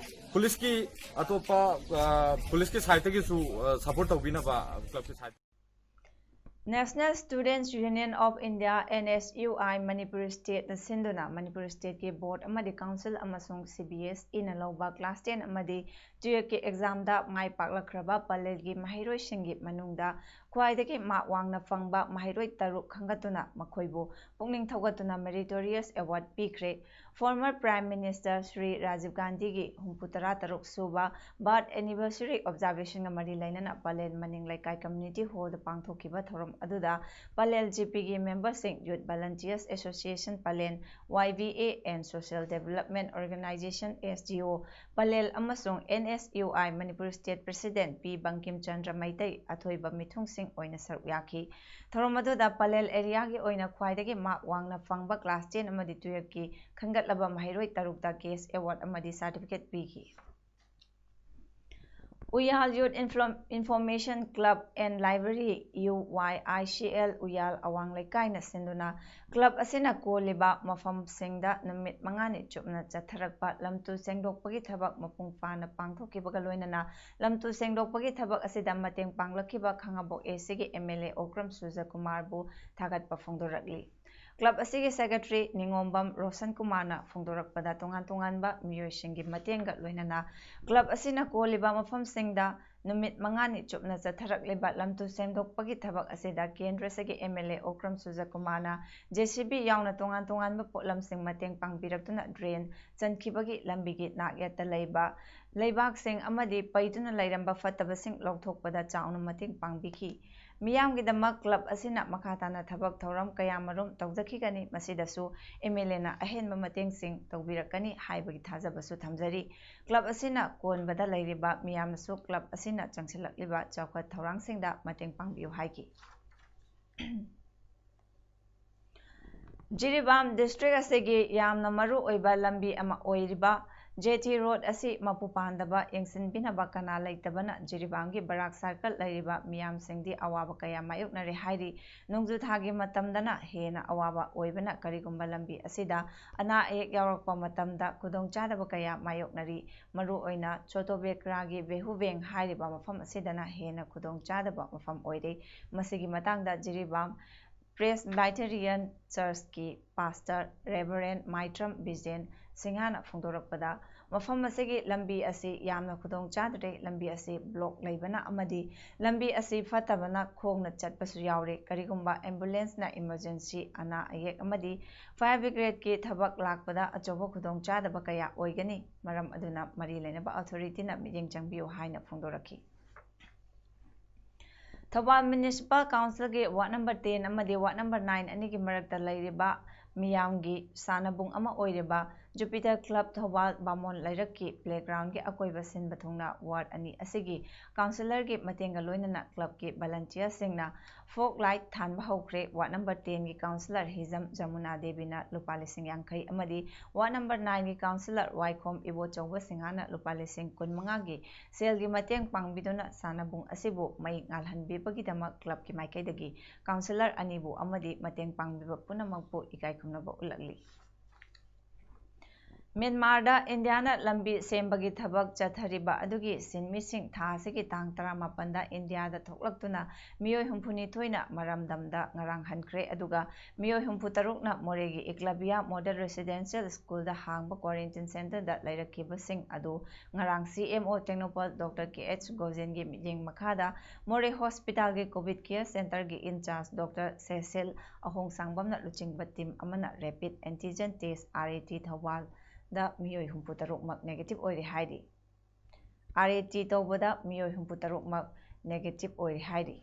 police ꯀꯤ ꯑꯇꯣꯞꯄ, ꯑ, police ꯀꯤ side ꯇꯒꯤꯁꯨ, ꯑ, support ꯇꯧꯕꯤꯅꯕ club ꯀꯤ side National Students Union of India, N S U I, Manipur state ꯅ ꯁꯤꯟꯗꯨꯅ ꯃꯅꯤꯄꯨꯔ state ꯀꯤ board ꯑꯃꯗꯤ council ꯑꯃꯁꯨꯡ C B S E ꯅ ꯂꯧꯕ class ten ꯑꯃꯗꯤ twelve ꯀꯤ exam ꯗ ꯃꯥꯏ ꯄꯥꯛꯂꯛꯈ꯭ꯔꯕ ꯄꯂꯦꯜꯒꯤ ꯃꯍꯩꯔꯣꯏꯁꯤꯡꯒꯤ ꯃꯅꯨꯡꯗ ꯈ꯭ꯋꯥꯏꯗꯒꯤ mark ꯋꯥꯡꯅ ꯐꯪꯕ ꯃꯍꯩꯔꯣꯏ ꯇꯔꯨꯛ ꯈꯟꯒꯠꯇꯨꯅ ꯃꯈꯣꯏꯕꯨ ꯄꯨꯛꯅꯤꯡ ꯊꯧꯒꯠꯇꯨꯅ meritorious award ꯄꯤꯈ꯭ꯔꯦ꯫ Former Prime Minister Shri Rajiv ꯒꯥꯟꯙꯤꯒꯤ ꯍꯨꯝꯐꯨ ꯇꯔꯥ ꯇꯔꯨꯛ ꯁꯨꯕ birth anniversary observation ꯒ ꯃꯔꯤ ꯂꯩꯅꯅ ꯄꯂꯦꯜ ꯃꯅꯤꯡ ꯂꯩꯀꯥꯏ community hall ꯗ ꯄꯥꯡꯊꯣꯛꯈꯤꯕ ꯊꯧꯔꯝ ꯑꯗꯨꯗ ꯄꯂꯦꯜ G P ꯒꯤ member ꯁꯤꯡ, Youth Volunteers Association Pallel, Y V A and Social Development Organization, S D O Pallel ꯑꯃꯁꯨꯡ N S U I Manipur state president ꯄꯤ ꯕꯪꯀꯤꯝ ꯆꯟꯗ꯭ꯔ ꯃꯩꯇꯩ ꯑꯊꯣꯏꯕ ꯃꯤꯊꯨꯡꯁꯤꯡ ꯑꯣꯏꯅ ꯁꯔꯨꯛ ꯌꯥꯈꯤ꯫ ꯊꯧꯔꯝ ꯑꯗꯨꯗ ꯄꯂꯦꯜ area ꯒꯤ ꯑꯣꯏꯅ ꯈ꯭ꯋꯥꯏꯗꯒꯤ mark ꯋꯥꯡꯅ ꯐꯪꯕ class ten ꯑꯃꯗꯤ twelve ꯀꯤ ꯈꯟꯒꯠꯂꯕ ꯃꯍꯩꯔꯣꯏ ꯇꯔꯨꯛꯇ cash award ꯑꯃꯗꯤ certificate ꯄꯤꯈꯤ꯫ Uyal Youth Inflo- Information Club and Library, U Y I C L, ꯎꯌꯥꯜ ꯑꯋꯥꯡ ꯂꯩꯀꯥꯏꯅ ꯁꯤꯟꯗꯨꯅ club ꯑꯁꯤꯅ ꯀꯣꯜꯂꯤꯕ ꯃꯐꯝꯁꯤꯡꯗ ꯅꯨꯃꯤꯠ ꯃꯉꯥꯅꯤ ꯆꯨꯞꯅ ꯆꯠꯊꯔꯛꯄ ꯂꯝꯇꯨ ꯁꯦꯡꯗꯣꯛꯄꯒꯤ ꯊꯕꯛ ꯃꯄꯨꯡ ꯐꯥꯅ ꯄꯥꯡꯊꯣꯛꯈꯤꯕꯒ ꯂꯣꯏꯅꯅ ꯂꯝꯇꯨ ꯁꯦꯡꯗꯣꯛꯄꯒꯤ ꯊꯕꯛ ꯑꯁꯤꯗ ꯃꯇꯦꯡ ꯄꯥꯡꯂꯛꯈꯤꯕ ꯈꯥꯉꯕꯣꯛ A Cꯒꯤ M L A Okram ꯁꯨꯔꯖꯀꯨꯃꯥꯔꯕꯨ ꯊꯥꯒꯠꯄ ꯐꯣꯡꯗꯣꯔꯛꯂꯤ꯫ Club ꯑꯁꯤꯒꯤ secretary ꯅꯤꯉꯣꯝꯕꯝ ꯔꯣꯁꯟ ꯀꯨꯃꯥꯔꯅ ꯐꯣꯡꯗꯣꯔꯛꯄꯗ, ꯇꯣꯉꯥꯟ ꯇꯣꯉꯥꯟꯕ ꯃꯤꯑꯣꯏꯁꯤꯡꯒꯤ ꯃꯇꯦꯡꯒ ꯂꯣꯏꯅꯅ club ꯑꯁꯤꯅ ꯀꯣꯜꯂꯤꯕ ꯃꯐꯝꯁꯤꯡꯗ ꯅꯨꯃꯤꯠ ꯃꯉꯥꯅꯤ ꯆꯨꯞꯅ ꯆꯠꯊꯔꯛꯂꯤꯕ ꯂꯝꯇꯨ ꯁꯦꯡꯗꯣꯛꯄꯒꯤ ꯊꯕꯛ ꯑꯁꯤꯗ ꯀꯦꯟꯗ꯭ꯔꯁꯤꯒꯤ M L A Okram ꯁꯨꯔꯖꯀꯨꯃꯥꯔꯅ J C B ꯌꯥꯎꯅ ꯇꯣꯉꯥꯟ ꯇꯣꯉꯥꯟꯕ ꯄꯣꯠꯂꯝꯁꯤꯡ ꯃꯇꯦꯡ ꯄꯥꯡꯕꯤꯔꯛꯇꯨꯅ drain ꯆꯟꯈꯤꯕꯒꯤ ꯂꯝꯕꯤꯒꯤ ꯅꯥꯛꯌꯦꯠꯇ ꯂꯩꯕ ꯂꯩꯕꯥꯛꯁꯤꯡ ꯑꯃꯗꯤ ꯄꯩꯗꯨꯅ ꯂꯩꯔꯝꯕ ꯐꯠꯇꯕꯁꯤꯡ ꯂꯧꯊꯣꯛꯄꯗ ꯆꯥꯎꯅ ꯃꯇꯦꯡ ꯄꯥꯡꯕꯤꯈꯤ꯫ ꯃꯤꯌꯥꯝꯒꯤꯗꯃꯛ club ꯑꯁꯤꯅ ꯃꯈꯥ ꯇꯥꯅ ꯊꯕꯛ ꯊꯧꯔꯝ ꯀꯌꯥꯃꯔꯨꯝ ꯇꯧꯖꯈꯤꯒꯅꯤ, ꯃꯁꯤꯗꯁꯨ M L Aꯅ ꯑꯍꯦꯟꯕ ꯃꯇꯦꯡꯁꯤꯡ ꯇꯧꯕꯤꯔꯛꯀꯅꯤ ꯍꯥꯏꯕꯒꯤ ꯊꯥꯖꯕꯁꯨ ꯊꯝꯖꯔꯤ꯫ Club ꯑꯁꯤꯅ ꯀꯣꯟꯕꯗ ꯂꯩꯔꯤꯕ ꯃꯤꯌꯥꯝꯅꯁꯨ club ꯑꯁꯤꯅ ꯆꯪꯁꯤꯜꯂꯛꯂꯤꯕ ꯆꯥꯎꯈꯠ ꯊꯧꯔꯥꯡꯁꯤꯡꯗ ꯃꯇꯦꯡ ꯄꯥꯡꯕꯤꯌꯨ ꯍꯥꯏꯈꯤ꯫ ꯖꯤꯔꯤꯕꯥꯝ district ꯑꯁꯤꯒꯤ ꯌꯥꯝꯅ ꯃꯔꯨ ꯑꯣꯏꯕ ꯂꯝꯕꯤ ꯑꯃ ꯑꯣꯏꯔꯤꯕ J T road ꯑꯁꯤ ꯃꯄꯨ ꯄꯥꯟꯗꯕ, ꯌꯦꯡꯁꯤꯟꯕꯤꯅꯕ ꯀꯅꯥ ꯂꯩꯇꯕꯅ ꯖꯤꯔꯤꯕꯥꯝꯒꯤ ꯕꯔꯥꯛ circle ꯂꯩꯔꯤꯕ ꯃꯤꯌꯥꯝꯁꯤꯡꯗꯤ ꯑꯋꯥꯕ ꯀꯌꯥ ꯃꯥꯌꯣꯛꯅꯔꯦ ꯍꯥꯏꯔꯤ꯫ ꯅꯣꯡꯖꯨ ꯊꯥꯒꯤ ꯃꯇꯝꯗꯅ ꯍꯦꯟꯅ ꯑꯋꯥꯕ ꯑꯣꯏꯕꯅ ꯀꯔꯤꯒꯨꯝꯕ ꯂꯝꯕꯤ ꯑꯁꯤꯗ ꯑꯅꯥ ꯑꯌꯦꯛ ꯌꯥꯎꯔꯛꯄ ꯃꯇꯝꯗ ꯈꯨꯗꯣꯡꯆꯥꯗꯕ ꯀꯌꯥ ꯃꯥꯌꯣꯛꯅꯔꯤ꯫ ꯃꯔꯨꯑꯣꯏꯅ ꯆꯣꯇꯣꯕꯦꯀ꯭ꯔꯥꯒꯤ ꯕꯦꯍꯨꯕꯦꯡ ꯍꯥꯏꯔꯤꯕ ꯃꯐꯝ ꯑꯁꯤꯗꯅ ꯍꯦꯟꯅ ꯈꯨꯗꯣꯡꯆꯥꯗꯕ ꯃꯐꯝ ꯑꯣꯏꯔꯦ꯫ ꯃꯁꯤꯒꯤ ꯃꯇꯥꯡꯗ ꯖꯤꯔꯤꯕꯥꯝ Presbyterian Churchꯀꯤ pastor Reverend ꯃꯥꯏꯇ꯭ꯔꯝ ꯕꯤꯖꯦꯟ ꯁꯤꯡꯍꯥꯅ ꯐꯣꯡꯗꯣꯔꯛꯄꯗ, ꯃꯐꯝ ꯑꯁꯤꯒꯤ ꯂꯝꯕꯤ ꯑꯁꯤ ꯌꯥꯝꯅ ꯈꯨꯗꯣꯡ ꯆꯥꯗ꯭ꯔꯦ꯫ ꯂꯝꯕꯤ ꯑꯁꯤ block ꯂꯩꯕꯅ ꯑꯃꯗꯤ ꯂꯝꯕꯤ ꯑꯁꯤ ꯐꯠꯇꯕꯅ ꯈꯣꯡꯅ ꯆꯠꯄꯁꯨ ꯌꯥꯎꯔꯦ꯫ ꯀꯔꯤꯒꯨꯝꯕ ambulanceꯅ emergency ꯑꯅꯥ ꯑꯌꯦꯛ ꯑꯃꯗꯤ fire brigadeꯀꯤ ꯊꯕꯛ ꯂꯥꯛꯄꯗ ꯑꯆꯧꯕ ꯈꯨꯗꯣꯡ ꯆꯥꯗꯕ ꯀꯌꯥ ꯑꯣꯏꯒꯅꯤ꯫ ꯃꯔꯝ ꯑꯗꯨꯅ ꯃꯔꯤ ꯂꯩꯅꯕ authorityꯅ ꯃꯤꯠꯌꯦꯡ ꯆꯪꯕꯤꯌꯨ ꯍꯥꯏꯅ ꯐꯣꯡꯗꯣꯔꯛꯈꯤ꯫ Thoubal Municipal Councilꯒꯤ ward number ten ꯑꯃꯗꯤ ward number nine ꯑꯅꯤꯒꯤ ꯃꯔꯛꯇ ꯂꯩꯔꯤꯕ ꯃꯤꯌꯥꯝꯒꯤ ꯁꯥꯟꯅꯕꯨꯡ ꯑꯃ ꯑꯣꯏꯔꯤꯕ ꯖꯨꯄꯤꯇꯔ ꯀ꯭ꯂꯕ ꯊꯧꯕꯥꯜ ꯕꯥꯃꯣꯟ ꯂꯩꯔꯛꯀꯤ ꯄ꯭ꯂꯦꯒ꯭ꯔꯥꯎꯟꯒꯤ ꯑꯀꯣꯏꯕ ꯁꯤꯟꯕ ꯊꯨꯡꯅ ꯋꯥꯔꯗ ꯑꯅꯤ ꯑꯁꯤꯒꯤ ꯀꯥꯎꯟꯁꯤꯂꯔꯒꯤ ꯃꯇꯦꯡꯒ ꯂꯣꯏꯅꯅ ꯀ꯭ꯂꯕꯀꯤ ꯚꯂꯟꯇꯤꯌꯔꯁꯤꯡꯅ ꯐꯣꯛ ꯂꯥꯏꯠ ꯊꯥꯟꯕ ꯍꯧꯈ꯭ꯔꯦ꯫ ꯋꯥꯔꯗ ꯅꯝꯕꯔ ꯇꯦꯟꯒꯤ ꯀꯥꯎꯟꯁꯤꯂꯔ ꯍꯤꯖꯝ ꯖꯃꯨꯅꯥ ꯗꯦꯕꯤꯅ ꯂꯨꯄꯥ ꯂꯤꯁꯤꯡ ꯌꯥꯡꯈꯩ ꯑꯃꯗꯤ ꯋꯥꯔꯗ ꯅꯝꯕꯔ ꯅꯥꯏꯟꯒꯤ ꯀꯥꯎꯟꯁꯤꯂꯔ ꯋꯥꯏꯈꯣꯝ ꯏꯕꯣꯆꯧꯕ ꯁꯤꯡꯍꯥꯅ ꯂꯨꯄꯥ ꯂꯤꯁꯤꯡ ꯀꯨꯟꯃꯉꯥꯒꯤ ꯁꯦꯜꯒꯤ ꯃꯇꯦꯡ ꯄꯥꯡꯕꯤꯗꯨꯅ ꯁꯥꯟꯅꯕꯨꯡ ꯑꯁꯤꯕꯨ ꯃꯩ ꯉꯥꯜꯍꯟꯕꯤꯕꯒꯤꯗꯃꯛ ꯀ꯭ꯂꯕꯀꯤ ꯃꯥꯏꯀꯩꯗꯒꯤ ꯀꯥꯎꯟꯁꯤꯂꯔ ꯑꯅꯤꯕꯨ ꯑꯃꯗꯤ ꯃꯇꯦꯡ ꯄꯥꯡꯕꯤꯕ ꯄꯨꯝꯅꯃꯛꯄꯨ ꯏꯀꯥꯏ ꯈꯨꯝꯅꯕ ꯎꯠꯂꯛꯂꯤ꯫ ꯃ꯭ꯌꯥꯟꯃꯥꯔꯗ ꯏꯟꯗꯤꯌꯥꯅ ꯂꯝꯕꯤ ꯁꯦꯝꯕꯒꯤ ꯊꯕꯛ ꯆꯠꯊꯔꯤꯕ ꯑꯗꯨꯒꯤ ꯁꯤꯟꯃꯤꯁꯤꯡ ꯊꯥ ꯑꯁꯤꯒꯤ ꯇꯥꯡ ꯇꯔꯥꯃꯥꯄꯟꯗ ꯏꯟꯗꯤꯌꯥꯗ ꯊꯣꯛꯂꯛꯇꯨꯅ ꯃꯤꯑꯣꯏ ꯍꯨꯝꯐꯨꯅꯤꯊꯣꯏꯅ ꯃꯔꯝꯗꯝꯗ ꯉꯔꯥꯡ ꯍꯟꯈ꯭ꯔꯦ꯫ ꯑꯗꯨꯒ ꯃꯤꯑꯣꯏ ꯍꯨꯝꯐꯨ ꯇꯔꯨꯛꯅ ꯃꯣꯔꯦꯒꯤ ꯏꯛꯂꯕꯤꯌꯥ ꯃꯣꯗꯦꯜ ꯔꯦꯁꯤꯗꯦꯟꯁꯤꯌꯦꯜ ꯁ꯭ꯀꯨꯜꯗ ꯍꯥꯡꯕ ꯀ꯭ꯋꯥꯔꯦꯟꯇꯤꯟ ꯁꯦꯟꯇꯔꯗ ꯂꯩꯔꯛꯈꯤꯕꯁꯤꯡ ꯑꯗꯨ ꯉꯔꯥꯡ ꯁꯤ ꯑꯦꯝ ꯑꯣ ꯇꯦꯡꯅꯧꯄꯜ ꯗꯣꯛꯇꯔ ꯀꯦ ꯑꯩꯆ ꯒꯣꯖꯦꯟꯒꯤ ꯃꯤꯠꯌꯦꯡ ꯃꯈꯥꯗ ꯃꯣꯔꯦ ꯍꯣꯁꯄꯤꯇꯥꯜꯒꯤ ꯀꯣꯚꯤꯗ ꯀꯤꯌꯔ ꯁꯦꯟꯇꯔꯒꯤ ꯏꯟꯆꯥꯔꯖ ꯗꯣꯛꯇꯔ ꯁꯦꯁꯤꯜ ꯑꯍꯣꯡꯁꯥꯡꯕꯝꯅ ꯂꯨꯆꯤꯡꯕ ꯇꯤꯝ ꯑꯃꯅ ꯔꯦꯄꯤꯗ ꯑꯦꯟꯇꯤꯖꯦꯟ ꯇꯦꯁ, ꯑꯥꯔ ꯑꯦ ꯇꯤ, ꯊꯧꯕꯥꯜꯗ ꯃꯤꯑꯣꯏ ꯍꯨꯝꯐꯨ ꯇꯔꯨꯛꯃꯛ ꯅꯦꯒꯦꯇꯤꯚ ꯑꯣꯏꯔꯦ ꯍꯥꯏꯔꯤ꯫ ꯑꯥꯔ ꯑꯦ ꯇꯤ ꯇꯧꯕꯗ ꯃꯤꯑꯣꯏ ꯍꯨꯝꯐꯨ ꯇꯔꯨꯛꯃꯛ ꯅꯦꯒꯦꯇꯤꯚ ꯑꯣꯏꯔꯦ ꯍꯥꯏꯔꯤ꯫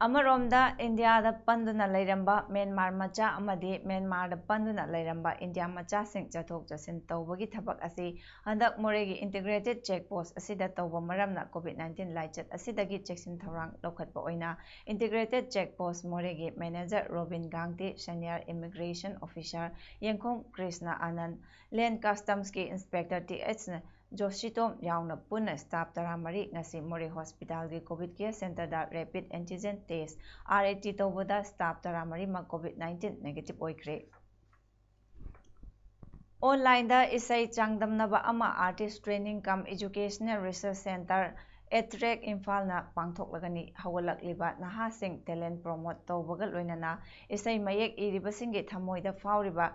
ꯑꯃꯔꯣꯝꯗ ꯏꯟꯗꯤꯌꯥꯗ ꯄꯟꯗꯨꯅ ꯂꯩꯔꯝꯕ ꯃ꯭ꯌꯥꯟꯃꯥꯔ ꯃꯆꯥ ꯑꯃꯗꯤ ꯃ꯭ꯌꯥꯟꯃꯥꯔꯗ ꯄꯟꯗꯨꯅ ꯂꯩꯔꯝꯕ ꯏꯟꯗꯤꯌꯥ ꯃꯆꯥꯁꯤꯡ ꯆꯠꯊꯣꯛ ꯆꯠꯁꯤꯟ ꯇꯧꯕꯒꯤ ꯊꯕꯛ ꯑꯁꯤ ꯍꯟꯗꯛ ꯃꯣꯔꯦꯒꯤ ꯏꯟꯇꯤꯒ꯭ꯔꯦꯇꯦꯗ ꯆꯦꯛ ꯄꯣꯁ ꯑꯁꯤꯗ ꯇꯧꯕ ꯃꯔꯝꯅ ꯀꯣꯚꯤꯗ ꯅꯥꯏꯟꯇꯤꯟ ꯂꯥꯏꯆꯠ ꯑꯁꯤꯗꯒꯤ ꯆꯦꯛꯁꯤꯟ ꯊꯧꯔꯥꯡ ꯂꯧꯈꯠꯄ ꯑꯣꯏꯅ ꯏꯟꯇꯤꯒ꯭ꯔꯦꯇꯦꯗ ꯆꯦꯛ ꯄꯣꯁ ꯃꯣꯔꯦꯒꯤ manager Robin Gangte, senior immigration officer Yengkhom Krishna Anand, land ꯀꯁꯇꯝꯁꯀꯤ ꯏꯟꯁꯄꯦꯛꯇꯔ ꯇꯤ ꯑꯩꯆ ꯖꯣꯁꯤꯇꯣꯝ ꯌꯥꯎꯅ ꯄꯨꯟꯅ ꯁ꯭ꯇꯥꯐ ꯇꯔꯥꯃꯔꯤ ꯉꯁꯤ ꯃꯣꯔꯦ ꯍꯣꯁꯄꯤꯇꯥꯜꯒꯤ ꯀꯣꯚꯤꯗ ꯀꯤꯌꯔ ꯁꯦꯟꯇꯔꯗ ꯔꯦꯄꯤꯗ ꯑꯦꯟꯇꯤꯖꯦꯟ ꯇꯦꯁ, ꯑꯥꯔ ꯑꯦ ꯇꯤ, ꯇꯧꯕꯗ ꯁ꯭ꯇꯥꯐ ꯇꯔꯥꯃꯔꯤꯃꯛ ꯀꯣꯚꯤꯗ ꯅꯥꯏꯟꯇꯤꯟ ꯅꯦꯒꯦꯇꯤꯚ ꯑꯣꯏꯈ꯭ꯔꯦ꯫ ꯑꯣꯟꯂꯥꯏꯟꯗ ꯏꯁꯩ ꯆꯥꯡꯗꯝꯅꯕ ꯑꯃ ꯑꯥꯔꯇꯤꯁ ꯇ꯭ꯔꯦꯅꯤꯡ ꯀꯝ ꯏꯖꯨꯀꯦꯁꯅꯦꯜ ꯔꯤꯁꯔꯁ ꯁꯦꯟꯇꯔ, ꯑꯦꯇ꯭ꯔꯦꯛ, ꯏꯝꯐꯥꯜꯅ ꯄꯥꯡꯊꯣꯛꯂꯒꯅꯤ꯫ ꯍꯧꯒꯠꯂꯛꯂꯤꯕ ꯅꯍꯥꯁꯤꯡ ꯇꯦꯂꯦꯟ ꯄ꯭ꯔꯣꯃꯣꯠ ꯇꯧꯕꯒ ꯂꯣꯏꯅꯅ ꯏꯁꯩ ꯃꯌꯦꯛ ꯏꯔꯤꯕꯁꯤꯡꯒꯤ ꯊꯃꯣꯏꯗ ꯐꯥꯎꯔꯤꯕ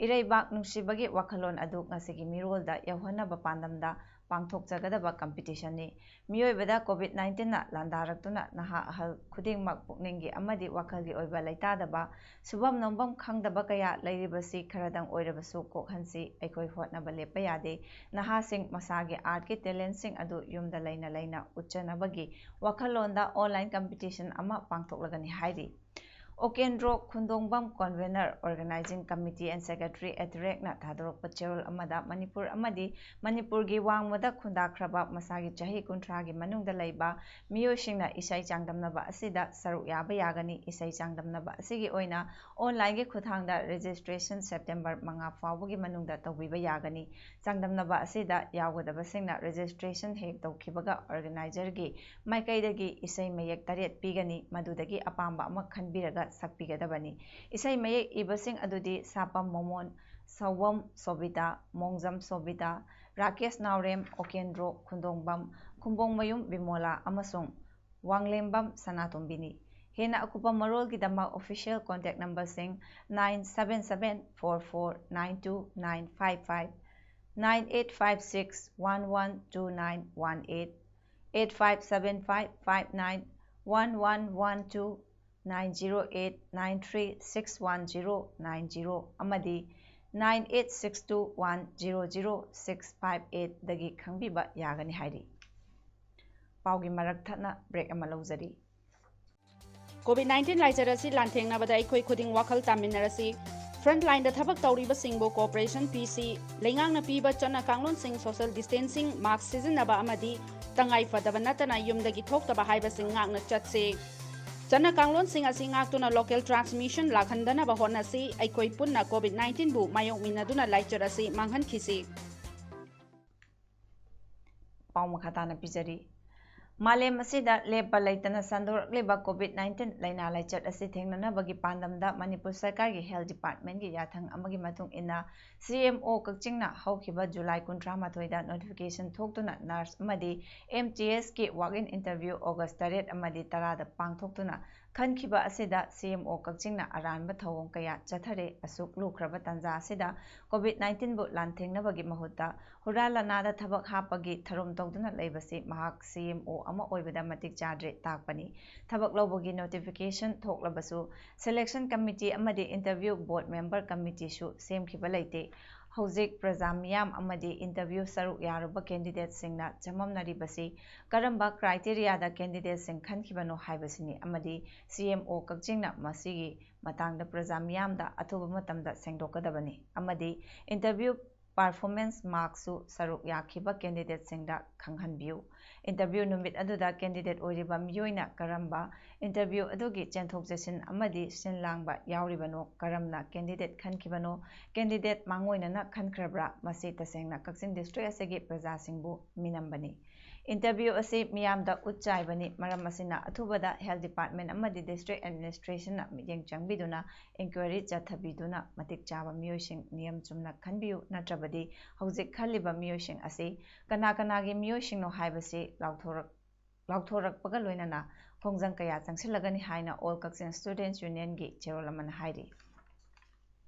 ꯏꯔꯩꯕꯥꯛ ꯅꯨꯡꯁꯤꯕꯒꯤ ꯋꯥꯈꯜꯂꯣꯟ ꯑꯗꯨ ꯉꯁꯤꯒꯤ ꯃꯤꯔꯣꯜꯗ ꯌꯧꯍꯟꯅꯕ ꯄꯥꯟꯗꯝꯗ ꯄꯥꯡꯊꯣꯛꯆꯒꯗꯕ ꯀꯝꯄꯤꯇꯤꯁꯟꯅꯤ꯫ ꯃꯤꯑꯣꯏꯕꯗ ꯀꯣꯚꯤꯗ ꯅꯥꯏꯟꯇꯤꯟꯅ ꯂꯥꯟꯗꯥꯔꯛꯇꯨꯅ ꯅꯍꯥ ꯑꯍꯜ ꯈꯨꯗꯤꯡꯃꯛ ꯄꯨꯛꯅꯤꯡꯒꯤ ꯑꯃꯗꯤ ꯋꯥꯈꯜꯒꯤ ꯑꯣꯏꯕ ꯂꯩꯇꯥꯗꯕ, ꯁꯨꯐꯝ ꯅꯣꯝꯐꯝ ꯈꯪꯗꯕ ꯀꯌꯥ ꯂꯩꯔꯤꯕꯁꯤ ꯈꯔꯗꯪ ꯑꯣꯏꯔꯕꯁꯨ ꯀꯣꯛꯍꯟꯁꯤ꯫ ꯑꯩꯈꯣꯏ ꯍꯣꯠꯅꯕ ꯂꯦꯞꯄ ꯌꯥꯗꯦ꯫ ꯅꯍꯥꯁꯤꯡ ꯃꯁꯥꯒꯤ ꯑꯥꯔꯠꯀꯤ ꯇꯦꯂꯦꯟꯁꯤꯡ ꯑꯗꯨ ꯌꯨꯝꯗ ꯂꯩꯅ ꯂꯩꯅ ꯎꯠꯆꯅꯕꯒꯤ ꯋꯥꯈꯜꯂꯣꯟꯗ ꯑꯣꯟꯂꯥꯏꯟ ꯀꯝꯄꯤꯇꯤꯁꯟ ꯑꯃ ꯄꯥꯡꯊꯣꯛꯂꯒꯅꯤ ꯍꯥꯏꯔꯤ꯫ ꯑꯣꯀꯦꯟꯗ꯭ꯔꯣ ꯈꯨꯟꯗꯣꯡꯕꯝ, Convener, Organizing Committee and Secretary at the rate ꯅ ꯊꯥꯗꯣꯔꯛꯄ ꯆꯦꯔꯣꯜ ꯑꯃꯗ ꯃꯅꯤꯄꯨꯔ ꯑꯃꯗꯤ ꯃꯅꯤꯄꯨꯔꯒꯤ ꯋꯥꯡꯃꯗ ꯈꯨꯟꯗꯥꯈ꯭ꯔꯕ ꯃꯁꯥꯒꯤ ꯆꯍꯤ ꯀꯨꯟꯊ꯭ꯔꯥꯒꯤ ꯃꯅꯨꯡꯗ ꯂꯩꯕ ꯃꯤꯑꯣꯏꯁꯤꯡꯅ ꯏꯁꯩ ꯆꯥꯡꯗꯝꯅꯕ ꯑꯁꯤꯗ ꯁꯔꯨꯛ ꯌꯥꯕ ꯌꯥꯒꯅꯤ꯫ ꯏꯁꯩ ꯆꯥꯡꯗꯝꯅꯕ ꯑꯁꯤꯒꯤ ꯑꯣꯏꯅ online ꯒꯤ ꯈꯨꯠꯊꯥꯡꯗ registration September ꯃꯉꯥ ꯐꯥꯎꯕꯒꯤ ꯃꯅꯨꯡꯗ ꯇꯧꯕꯤꯕ ꯌꯥꯒꯅꯤ꯫ ꯆꯥꯡꯗꯝꯅꯕ ꯑꯁꯤꯗ ꯌꯥꯎꯒꯗꯕꯁꯤꯡꯅ registration ꯍꯦꯛ ꯇꯧꯈꯤꯕꯒ organizer ꯒꯤ ꯃꯥꯏꯀꯩꯗꯒꯤ ꯏꯁꯩ ꯃꯌꯦꯛ ꯇꯔꯦꯠ ꯄꯤꯒꯅꯤ꯫ ꯃꯗꯨꯗꯒꯤ ꯑꯄꯥꯝꯕ ꯑꯃ ꯈꯟꯕꯤꯔꯒ ꯁꯛꯄꯤꯒꯗꯕꯅꯤ꯫ ꯏꯁꯩ ꯃꯌꯦꯛ ꯏꯕꯁꯤꯡ ꯑꯗꯨꯗꯤ ꯁꯥꯄꯝ ꯃꯣꯃꯣꯟ, ꯁꯧꯕꯝ ꯁꯣꯕꯤꯇꯥ, ꯃꯣꯡꯖꯝ ꯁꯣꯕꯤꯇꯥ, ꯔꯥꯀꯦꯁ ꯅꯥꯎꯔꯦꯝ, ꯑꯣꯀꯦꯟꯗ꯭ꯔꯣ ꯈꯨꯟꯗꯣꯡꯕꯝ, ꯈꯨꯝꯕꯣꯡꯃꯌꯨꯝ ꯕꯤꯃꯣꯂꯥ ꯑꯃꯁꯨꯡ ꯋꯥꯡꯂꯦꯝꯕꯝ ꯁꯅꯥꯇꯣꯝꯕꯤꯅꯤ꯫ ꯍꯦꯟꯅ ꯑꯀꯨꯞꯄ ꯃꯔꯣꯜꯒꯤꯗꯃꯛ official contact number ꯁꯤꯡ nine seven seven four four nine two nine five five, nine eight five six one one two nine one eight, eight five seven five five nine one one one two, nine zero eight nine three six one zero nine zero ꯑꯃꯗꯤ nine eight six two one zero zero six five eight ꯗꯒꯤ ꯈꯪꯕꯤꯕ ꯌꯥꯒꯅꯤ ꯍꯥꯏꯔꯤ꯫ ꯄꯥꯎꯒꯤ ꯃꯔꯛ ꯊꯠꯅ break ꯑꯃ ꯂꯧꯖꯔꯤ꯫ COVID nineteen ꯂꯥꯏꯆꯠ ꯑꯁꯤ ꯂꯥꯟꯊꯦꯡꯅꯕꯗ ꯑꯩꯈꯣꯏ ꯈꯨꯗꯤꯡ ꯋꯥꯈꯜ ꯇꯥꯃꯤꯟꯅꯔꯁꯤ꯫ Front line ꯗ ꯊꯕꯛ ꯇꯧꯔꯤꯕꯁꯤꯡꯕꯨ cooperation ꯄꯤꯁꯤ꯫ ꯂꯩꯉꯥꯛꯅ ꯄꯤꯕ ꯆꯠꯅ ꯀꯥꯡꯂꯣꯟꯁꯤꯡ, social distancing, mask ꯁꯤꯖꯤꯟꯅꯕ ꯑꯃꯗꯤ ꯇꯉꯥꯏ ꯐꯗꯕ ꯅꯠꯇꯅ ꯌꯨꯝꯗꯒꯤ ꯊꯣꯛꯇꯕ ꯍꯥꯏꯕꯁꯤꯡ ꯉꯥꯛꯅ ꯆꯠꯁꯤ꯫ ꯆꯠꯅ ꯀꯥꯡꯂꯣꯟꯁꯤꯡ ꯑꯁꯤ ꯉꯥꯛꯇꯨꯅ local transmission ꯂꯥꯛꯍꯟꯗꯅꯕ ꯍꯣꯠꯅꯁꯤ꯫ ꯑꯩꯈꯣꯏ ꯄꯨꯟꯅ COVID nineteen ꯕꯨ ꯃꯥꯌꯣꯛꯃꯤꯟꯅꯗꯨꯅ ꯂꯥꯏꯆꯠ ꯑꯁꯤ ꯃꯥꯡꯍꯟꯈꯤꯁꯤ꯫ ꯄꯥꯎ ꯃꯈꯥ ꯇꯥꯅ ꯄꯤꯖꯔꯤ꯫ ꯃꯥꯂꯦꯝ ꯑꯁꯤꯗ ꯂꯦꯞꯄ ꯂꯩꯇꯅ ꯁꯟꯗꯣꯔꯛꯂꯤꯕ COVID nineteen ꯂꯥꯏꯅꯥ ꯂꯥꯏꯆꯠ ꯑꯁꯤ ꯊꯦꯡꯅꯅꯕꯒꯤ ꯄꯥꯟꯗꯝꯗ ꯃꯅꯤꯄꯨꯔ ꯁꯔꯀꯥꯔꯒꯤ health department ꯀꯤ ꯌꯥꯊꯪ ꯑꯃꯒꯤ ꯃꯇꯨꯡ ꯏꯟꯅ CMO ꯀꯛꯆꯤꯡꯅ ꯍꯧꯈꯤꯕ July ꯀꯨꯟꯊ꯭ꯔꯥ ꯃꯥꯊꯣꯏꯗ notification ꯊꯣꯛꯇꯨꯅ nurse ꯑꯃꯗꯤ MTS ꯀꯤ walk-in interview August ꯇꯔꯦꯠ ꯑꯃꯗꯤ ꯇꯔꯥꯗ ꯄꯥꯡꯊꯣꯛꯇꯨꯅ ꯈꯟꯈꯤꯕ ꯑꯁꯤꯗ CMO ꯀꯛꯆꯤꯡꯅ ꯑꯔꯥꯟꯕ ꯊꯧꯑꯣꯡ ꯀꯌꯥ ꯆꯠꯊꯔꯦ꯫ ꯑꯁꯨꯛ ꯂꯨꯈ꯭ꯔꯕ ꯇꯥꯟꯖꯥ ꯑꯁꯤꯗ COVID nineteen ꯕꯨ ꯂꯥꯟꯊꯦꯡꯅꯕꯒꯤ ꯃꯍꯨꯠꯇ ꯍꯨꯔꯥ ꯂꯥꯟꯅꯥꯗ ꯊꯕꯛ ꯍꯥꯞꯄꯒꯤ ꯊꯧꯔꯝ ꯇꯧꯗꯨꯅ ꯂꯩꯕꯁꯤ ꯃꯍꯥꯛ CMO ꯑꯃ ꯑꯣꯏꯕꯗ ꯃꯇꯤꯛ ꯆꯥꯗ꯭ꯔꯦ ꯇꯥꯛꯄꯅꯤ꯫ ꯊꯕꯛ ꯂꯧꯕꯒꯤ notification ꯊꯣꯛꯂꯕꯁꯨ selection committee ꯑꯃꯗꯤ interview board member committee ꯁꯨ ꯁꯦꯝꯈꯤꯕ ꯂꯩꯇꯦ꯫ ꯍꯧꯖꯤꯛ ꯄ꯭ꯔꯖꯥ ꯃꯤꯌꯥꯝ ꯑꯃꯗꯤ interview ꯁꯔꯨꯛ ꯌꯥꯔꯨꯕ candidateꯁꯤꯡꯅ ꯆꯃꯝꯅꯔꯤꯕꯁꯤ ꯀꯔꯝꯕ criteriaꯗ candidateꯁꯤꯡ ꯈꯟꯈꯤꯕꯅꯣ ꯍꯥꯏꯕꯁꯤꯅꯤ ꯑꯃꯗꯤ C M O ꯀꯛꯆꯤꯡꯅ ꯃꯁꯤꯒꯤ ꯃꯇꯥꯡꯗ ꯄ꯭ꯔꯖꯥ ꯃꯤꯌꯥꯝꯗ ꯑꯊꯨꯕ ꯃꯇꯝꯗ ꯁꯦꯡꯗꯣꯛꯀꯗꯕꯅꯤ ꯑꯃꯗꯤ interview performance markꯁꯨ ꯁꯔꯨꯛ ꯌꯥꯈꯤꯕ candidateꯁꯤꯡꯗ ꯈꯪꯍꯟꯕꯤꯌꯨ꯫ Interview ꯅꯨꯃꯤꯠ ꯑꯗꯨꯗ candidate ꯑꯣꯏꯔꯤꯕ ꯃꯤꯑꯣꯏꯅ ꯀꯔꯝꯕ interview ꯑꯗꯨꯒꯤ ꯆꯦꯟꯊꯣꯛ ꯆꯦꯟꯁꯤꯟ ꯑꯃꯗꯤ ꯁꯤꯟ ꯂꯥꯡꯕ ꯌꯥꯎꯔꯤꯕꯅꯣ, ꯀꯔꯝꯅ candidate ꯈꯟꯈꯤꯕꯅꯣ, candidate ꯃꯥꯡꯑꯣꯏꯅꯅ ꯈꯟꯈ꯭ꯔꯕ꯭ꯔꯥ, ꯃꯁꯤ ꯇꯁꯦꯡꯅ ꯀꯛꯆꯤꯡ district ꯑꯁꯤꯒꯤ ꯄ꯭ꯔꯖꯥꯁꯤꯡꯕꯨ ꯃꯤꯅꯝꯕꯅꯤ꯫ Interview ꯑꯁꯤ ꯃꯤꯌꯥꯝꯗ ꯎꯠ ꯆꯥꯏꯕꯅꯤ, ꯃꯔꯝ ꯑꯁꯤꯅ ꯑꯊꯨꯕꯗ health department ꯑꯃꯗꯤ district administrationꯅ ꯃꯤꯠꯌꯦꯡ ꯆꯪꯕꯤꯗꯨꯅ inquiry ꯆꯠꯊꯕꯤꯗꯨꯅ ꯃꯇꯤꯛ ꯆꯥꯕ ꯃꯤꯑꯣꯏꯁꯤꯡ ꯅꯤꯌꯝ ꯆꯨꯝꯅ ꯈꯟꯕꯤꯌꯨ, ꯅꯠꯇ꯭ꯔꯕꯗꯤ ꯍꯧꯖꯤꯛ ꯈꯜꯂꯤꯕ ꯃꯤꯑꯣꯏꯁꯤꯡ ꯑꯁꯤ ꯀꯅꯥ ꯀꯅꯥꯒꯤ ꯃꯤꯑꯣꯏꯁꯤꯡꯅꯣ ꯍꯥꯏꯕꯁꯤ ꯂꯥꯎꯊꯣꯔꯛ-, ꯂꯥꯎꯊꯣꯔꯛꯄꯒ ꯂꯣꯏꯅꯅ ꯈꯣꯡꯖꯪ ꯀꯌꯥ ꯆꯪꯁꯤꯜꯂꯒꯅꯤ ꯍꯥꯏꯅ All Kakching Students Unionꯒꯤ ꯆꯦꯔꯣꯜ ꯑꯃꯅ ꯍꯥꯏꯔꯤ꯫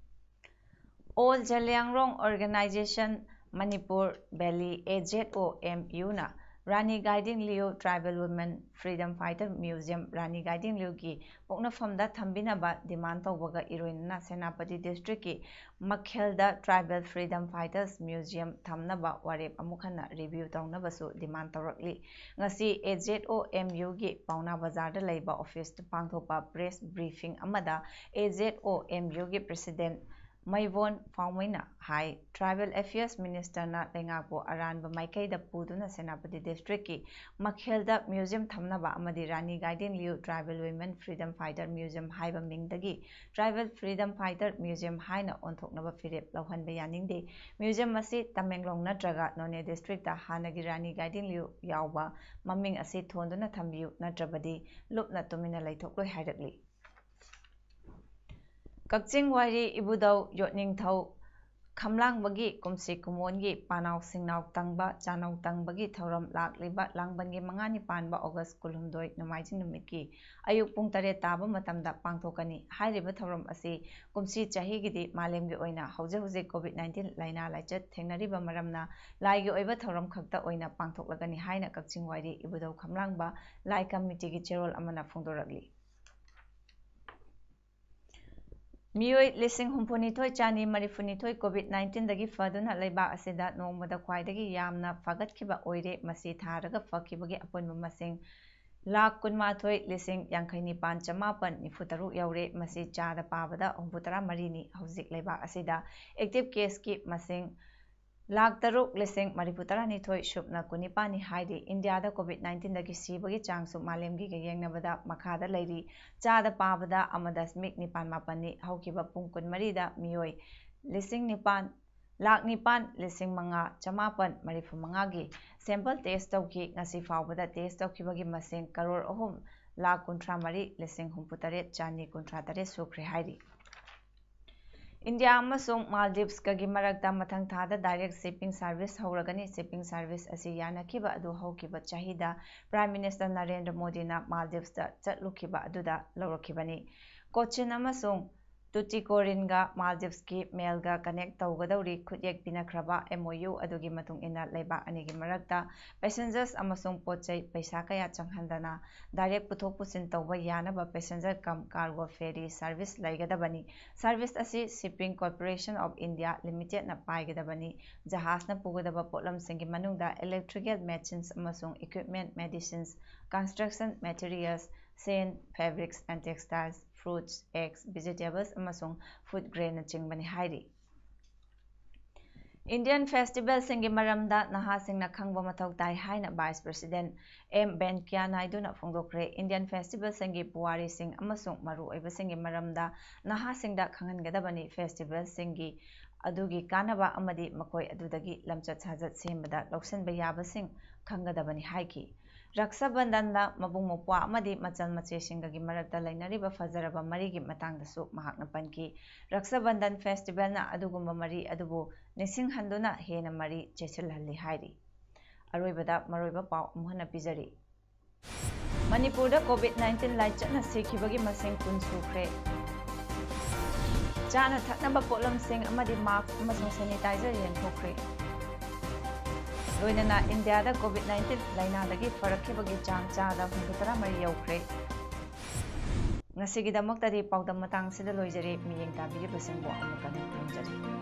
All Zeliangrong Organization Manipur Valley, A Z O M Uꯅ Rani ꯒꯥꯏꯗꯤꯡꯂꯤꯌꯨ Tribal Women Freedom Fighter Museum, Rani ꯒꯥꯏꯗꯤꯡꯂꯤꯌꯨꯒꯤ ꯄꯣꯛꯅꯐꯝꯗ ꯊꯝꯕꯤꯅꯕ demand ꯇꯧꯕꯒ ꯏꯔꯣꯏꯅꯅ Senapati districtꯀꯤ ꯃꯈꯦꯜꯗ Tribal Freedom Fighters Museum ꯊꯝꯅꯕ ꯋꯥꯔꯦꯞ ꯑꯃꯨꯛ ꯍꯟꯅ review ꯇꯧꯅꯕꯁꯨ demand ꯇꯧꯔꯛꯂꯤ꯫ ꯉꯁꯤ A Z O M Uꯒꯤ ꯄꯥꯎꯅꯥ ꯕꯖꯥꯔꯗ ꯂꯩꯕ officeꯇ ꯄꯥꯡꯊꯣꯛꯄ press briefing ꯑꯃꯗ A Z O M Uꯒꯤ president ꯃꯩꯕꯣꯟ ꯐꯥꯎꯃꯩꯅ high, Tribal Affairs Ministerꯅ ꯂꯩꯉꯥꯛꯄꯨ ꯑꯔꯥꯟꯕ ꯃꯥꯏꯀꯩꯗ ꯄꯨꯗꯨꯅ ꯁꯦꯅꯥꯄꯇꯤ districtꯀꯤ ꯃꯈꯦꯜꯗ museum ꯊꯝꯅꯕ ꯑꯃꯗꯤ ꯔꯥꯅꯤ ꯒꯥꯏꯗꯤꯡꯂꯤꯌꯨ Tribal Women Freedom Fighter Museum ꯍꯥꯏꯕ ꯃꯤꯡꯗꯒꯤ Tribal Freedom Fighter Museum ꯍꯥꯏꯅ ꯑꯣꯟꯊꯣꯛꯅꯕ ꯐꯤꯔꯦꯞ ꯂꯧꯍꯟꯕ ꯌꯥꯅꯤꯡꯗꯦ꯫ Museum ꯑꯁꯤ ꯇꯃꯦꯡꯂꯣꯡ ꯅꯠꯇ꯭ꯔꯒ ꯅꯣꯅꯦ districtꯇ ꯍꯥꯟꯅꯒꯤ ꯔꯥꯅꯤ ꯒꯥꯏꯗꯤꯡꯂꯤꯌꯨ ꯌꯥꯎꯕ ꯃꯃꯤꯡ ꯑꯁꯤ ꯊꯣꯟꯗꯨꯅ ꯊꯝꯕꯤꯌꯨ, ꯅꯠꯇ꯭ꯔꯕꯗꯤ ꯂꯨꯞꯅ ꯇꯨꯃꯤꯟꯅ ꯂꯩꯊꯣꯛꯂꯣꯏ ꯍꯥꯏꯔꯛꯂꯤ꯫ ꯀꯛꯆꯤꯡ ꯋꯥꯏꯔꯤ ꯏꯕꯨꯙꯧ ꯌꯣꯠꯅꯤꯡꯊꯧ ꯈꯝꯂꯥꯡꯕꯒꯤ ꯀꯨꯝꯁꯤ ꯀꯨꯝꯑꯣꯟꯒꯤ ꯄꯥꯅꯥꯎ ꯁꯤꯡꯅꯥꯎ ꯇꯪꯕ, ꯆꯥꯅꯧ ꯇꯪꯕꯒꯤ ꯊꯧꯔꯝ ꯂꯥꯛꯂꯤꯕ ꯂꯥꯡꯕꯟꯒꯤ ꯃꯉꯥꯅꯤ ꯄꯥꯟꯕ August ꯀꯨꯟꯍꯨꯝꯗꯣꯏ ꯅꯣꯡꯃꯥꯏꯖꯤꯡ ꯅꯨꯃꯤꯠꯀꯤ ꯑꯌꯨꯛ ꯄꯨꯡ ꯇꯔꯦꯠ ꯇꯥꯕ ꯃꯇꯝꯗ ꯄꯥꯡꯊꯣꯛꯀꯅꯤ꯫ ꯍꯥꯏꯔꯤꯕ ꯊꯧꯔꯝ ꯑꯁꯤ ꯀꯨꯝꯁꯤ ꯆꯍꯤꯒꯤꯗꯤ ꯃꯥꯂꯦꯝꯒꯤ ꯑꯣꯏꯅ ꯍꯧꯖꯤꯛ ꯍꯧꯖꯤꯛ COVID nineteen ꯂꯥꯏꯅꯥ ꯂꯥꯏꯆꯠ ꯊꯦꯡꯅꯔꯤꯕ ꯃꯔꯝꯅ ꯂꯥꯏꯒꯤ ꯑꯣꯏꯕ ꯊꯧꯔꯝ ꯈꯛꯇ ꯑꯣꯏꯅ ꯄꯥꯡꯊꯣꯛꯂꯒꯅꯤ ꯍꯥꯏꯅ ꯀꯛꯆꯤꯡ ꯋꯥꯏꯔꯤ ꯏꯕꯨꯙꯧ ꯈꯝꯂꯥꯡꯕ ꯂꯥꯏ committeeꯒꯤ ꯆꯦꯔꯣꯜ ꯑꯃꯅ ꯐꯣꯡꯗꯣꯔꯛꯂꯤ꯫ ꯃꯤꯑꯣꯏ ꯂꯤꯁꯤꯡ ꯍꯨꯝꯐꯨꯅꯤꯊꯣꯏ ꯆꯥꯅꯤ ꯃꯔꯤꯐꯨꯅꯤꯊꯣꯏ COVID nineteenꯗꯒꯤ ꯐꯗꯨꯅ ꯂꯩꯕꯥꯛ ꯑꯁꯤꯗ ꯅꯣꯡꯃꯗ ꯈ꯭ꯋꯥꯏꯗꯒꯤ ꯌꯥꯝꯅ ꯐꯒꯠꯈꯤꯕ ꯑꯣꯏꯔꯦ꯫ ꯃꯁꯤ ꯊꯥꯔꯒ ꯐꯈꯤꯕꯒꯤ ꯑꯄꯨꯟꯕ ꯃꯁꯤꯡ ꯂꯥꯈ ꯀꯨꯟꯃꯥꯊꯣꯏ ꯂꯤꯁꯤꯡ ꯌꯥꯡꯈꯩ ꯅꯤꯄꯥꯟ ꯆꯃꯥꯄꯟ ꯅꯤꯐꯨ ꯇꯔꯨꯛ ꯌꯧꯔꯦ꯫ ꯃꯁꯤ ꯆꯥꯗ ꯄꯥꯕꯗ ꯍꯨꯝꯐꯨ ꯇꯔꯥ ꯃꯔꯤꯅꯤ꯫ ꯍꯧꯖꯤꯛ ꯂꯩꯕꯥꯛ ꯑꯁꯤꯗ active caseꯀꯤ ꯃꯁꯤꯡ ꯂꯥꯈ ꯇꯔꯨꯛ ꯂꯤꯁꯤꯡ ꯃꯔꯤꯐꯨ ꯇꯔꯥꯅꯤꯊꯣꯏ ꯁꯨꯞꯅ ꯀꯨꯟꯅꯤꯄꯥꯟꯅꯤ ꯍꯥꯏꯔꯤ꯫ ꯏꯟꯗꯤꯌꯥꯗ COVID nineteenꯗꯒꯤ ꯁꯤꯕꯒꯤ ꯆꯥꯡꯁꯨ ꯃꯥꯂꯦꯝꯒꯤꯒ ꯌꯦꯡꯅꯕꯗ ꯃꯈꯥꯗ ꯂꯩꯔꯤ꯫ ꯆꯥꯗ ꯄꯥꯕꯗ ꯑꯃ ꯗꯁꯃꯤꯛ ꯅꯤꯄꯥꯟ ꯃꯥꯄꯟꯅꯤ꯫ ꯍꯧꯈꯤꯕ ꯄꯨꯡ ꯀꯨꯟꯃꯔꯤꯗ ꯃꯤꯑꯣꯏ ꯂꯤꯁꯤꯡ ꯅꯤꯄꯥꯟ, ꯂꯥꯈ ꯅꯤꯄꯥꯟ ꯂꯤꯁꯤꯡ ꯃꯉꯥ ꯆꯃꯥꯄꯟ ꯃꯔꯤꯐꯨ ꯃꯉꯥꯒꯤ sample test ꯇꯧꯈꯤ꯫ ꯉꯁꯤ ꯐꯥꯎꯕꯗ test ꯇꯧꯈꯤꯕꯒꯤ ꯃꯁꯤꯡ ꯀꯔꯣꯔ ꯑꯍꯨꯝ ꯂꯥꯈ ꯀꯨꯟꯊ꯭ꯔꯥ ꯃꯔꯤ ꯂꯤꯁꯤꯡ ꯍꯨꯝꯐꯨ ꯇꯔꯦꯠ ꯆꯥꯅꯤ ꯀꯨꯟꯊ꯭ꯔꯥ ꯇꯔꯦꯠ ꯁꯨꯈ꯭ꯔꯦ ꯍꯥꯏꯔꯤ꯫ ꯏꯟꯗꯤꯌꯥ ꯑꯃꯁꯨꯡ ꯃꯥꯜꯗꯤꯚꯁꯀꯒꯤ ꯃꯔꯛꯇ ꯃꯊꯪ ꯊꯥꯗ direct shipping service ꯍꯧꯔꯒꯅꯤ꯫ Shipping service ꯑꯁꯤ ꯌꯥꯅꯈꯤꯕ ꯑꯗꯨ ꯍꯧꯈꯤꯕ ꯆꯍꯤꯗ Prime Minister ꯅꯔꯦꯟꯗ꯭ꯔ ꯃꯣꯗꯤꯅ ꯃꯥꯜꯗꯤꯚꯁꯇ ꯆꯠꯂꯨꯈꯤꯕ ꯑꯗꯨꯗ ꯂꯧꯔꯛꯈꯤꯕꯅꯤ꯫ ꯀꯣꯆꯤꯟ ꯑꯃꯁꯨꯡ ꯇꯨꯇꯤꯀꯣꯔꯤꯟꯒ ꯃꯥꯜꯗꯤꯚꯁꯀꯤ ꯃꯦꯜꯒ connect ꯇꯧꯒꯗꯧꯔꯤ꯫ ꯈꯨꯠꯌꯦꯛ ꯄꯤꯅꯈ꯭ꯔꯕ MOU ꯑꯗꯨꯒꯤ ꯃꯇꯨꯡ ꯏꯟꯅ ꯂꯩꯕꯥꯛ ꯑꯅꯤꯒꯤ ꯃꯔꯛꯇ passengers ꯑꯃꯁꯨꯡ ꯄꯣꯠ ꯆꯩ ꯄꯩꯁꯥ ꯀꯌꯥ ꯆꯪꯍꯟꯗꯅ direct ꯄꯨꯊꯣꯛ ꯄꯨꯁꯤꯟ ꯇꯧꯕ ꯌꯥꯅꯕ passenger cum cargo ferry service ꯂꯩꯒꯗꯕꯅꯤ꯫ Service ꯑꯁꯤ Shipping Corporation of India Limitedꯅ ꯄꯥꯏꯒꯗꯕꯅꯤ꯫ ꯖꯍꯥꯖꯅ ꯄꯨꯒꯗꯕ ꯄꯣꯠꯂꯝꯁꯤꯡꯒꯤ ꯃꯅꯨꯡꯗ electrical machines ꯑꯃꯁꯨꯡ equipment, medicines, construction materials, sand, fabrics and textiles, fruits, eggs, vegetables ꯑꯃꯁꯨꯡ food grainꯅꯆꯤꯡꯕꯅꯤ ꯍꯥꯏꯔꯤ꯫ Indian festivalꯁꯤꯡꯒꯤ ꯃꯔꯝꯗ ꯅꯍꯥꯁꯤꯡꯅ ꯈꯪꯕ ꯃꯊꯧ ꯇꯥꯏ ꯍꯥꯏꯅ Vice President ꯑꯦꯝ ꯚꯦꯡꯀꯌꯥ ꯅꯥꯏꯗꯨꯅ ꯐꯣꯡꯗꯣꯛꯈ꯭ꯔꯦ꯫ Indian festivalꯁꯤꯡꯒꯤ ꯄꯨꯋꯥꯔꯤꯁꯤꯡ ꯑꯃꯁꯨꯡ ꯃꯔꯨꯑꯣꯏꯕꯁꯤꯡꯒꯤ ꯃꯔꯝꯗ ꯅꯍꯥꯁꯤꯡꯗ ꯈꯪꯍꯟꯒꯗꯕꯅꯤ꯫ Festivalꯁꯤꯡꯒꯤ ꯑꯗꯨꯒꯤ ꯀꯥꯟꯅꯕ ꯑꯃꯗꯤ ꯃꯈꯣꯏ ꯑꯗꯨꯗꯒꯤ ꯂꯝꯆꯠ ꯁꯥꯖꯠ ꯁꯦꯝꯕꯗ ꯂꯧꯁꯤꯟꯕ ꯌꯥꯕꯁꯤꯡ ꯈꯪꯒꯗꯕꯅꯤ ꯍꯥꯏꯈꯤ꯫ ꯔꯛꯁꯥ ꯕꯟꯙꯟꯗ ꯃꯕꯨꯡ ꯃꯧꯄ꯭ꯋꯥ ꯑꯃꯗꯤ ꯃꯆꯜ ꯃꯆꯦꯁꯤꯡꯒꯒꯤ ꯃꯔꯛꯇ ꯂꯩꯅꯔꯤꯕ ꯐꯖꯔꯕ ꯃꯔꯤꯒꯤ ꯃꯇꯥꯡꯗꯁꯨ ꯃꯍꯥꯛꯅ ꯄꯟꯈꯤ꯫ ꯔꯛꯁꯥ ꯕꯟꯙꯟ festivalꯅ ꯑꯗꯨꯒꯨꯝꯕ ꯃꯔꯤ ꯑꯗꯨꯕꯨ ꯅꯤꯡꯁꯤꯡꯍꯟꯗꯨꯅ ꯍꯦꯟꯅ ꯃꯔꯤ ꯆꯦꯠꯁꯤꯜꯍꯜꯂꯤ ꯍꯥꯏꯔꯤ꯫ ꯑꯔꯣꯏꯕꯗ ꯃꯔꯨꯑꯣꯏꯕ ꯄꯥꯎ ꯑꯃꯨꯛ ꯍꯟꯅ ꯄꯤꯖꯔꯤ꯫ ꯃꯅꯤꯄꯨꯔꯗ COVID nineteen ꯂꯥꯏꯆꯠꯅ ꯁꯤꯈꯤꯕꯒꯤ ꯃꯁꯤꯡ ꯀꯨꯟ ꯁꯨꯈ꯭ꯔꯦ꯫ ꯆꯥꯅ ꯊꯛꯅꯕ ꯄꯣꯠꯂꯝꯁꯤꯡ ꯑꯃꯗꯤ mask ꯑꯃꯁꯨꯡ sanitizer ꯌꯦꯟꯊꯣꯛꯈ꯭ꯔꯦ꯫ ꯂꯣꯏꯅꯅ ꯏꯟꯗꯤꯌꯥꯗ COVID nineteen ꯂꯥꯏꯅꯥꯗꯒꯤ ꯐꯔꯛꯈꯤꯕꯒꯤ ꯆꯥꯡ ꯆꯥꯗ ꯍꯨꯝꯐꯨꯇꯔꯥ ꯃꯔꯤ ꯌꯧꯈ꯭ꯔꯦ꯫ ꯉꯁꯤꯒꯤꯗꯃꯛꯇꯗꯤ ꯄꯥꯎꯗꯝ ꯃꯇꯥꯡꯁꯤꯗ ꯂꯣꯏꯖꯔꯦ꯫ ꯃꯤꯠꯌꯦꯡ ꯇꯥꯕꯤꯔꯤꯕꯁꯤꯡꯕꯨ ꯑꯃꯨꯛꯀ ꯍꯟꯅ ꯈꯨꯔꯨꯝꯖꯔꯤ꯫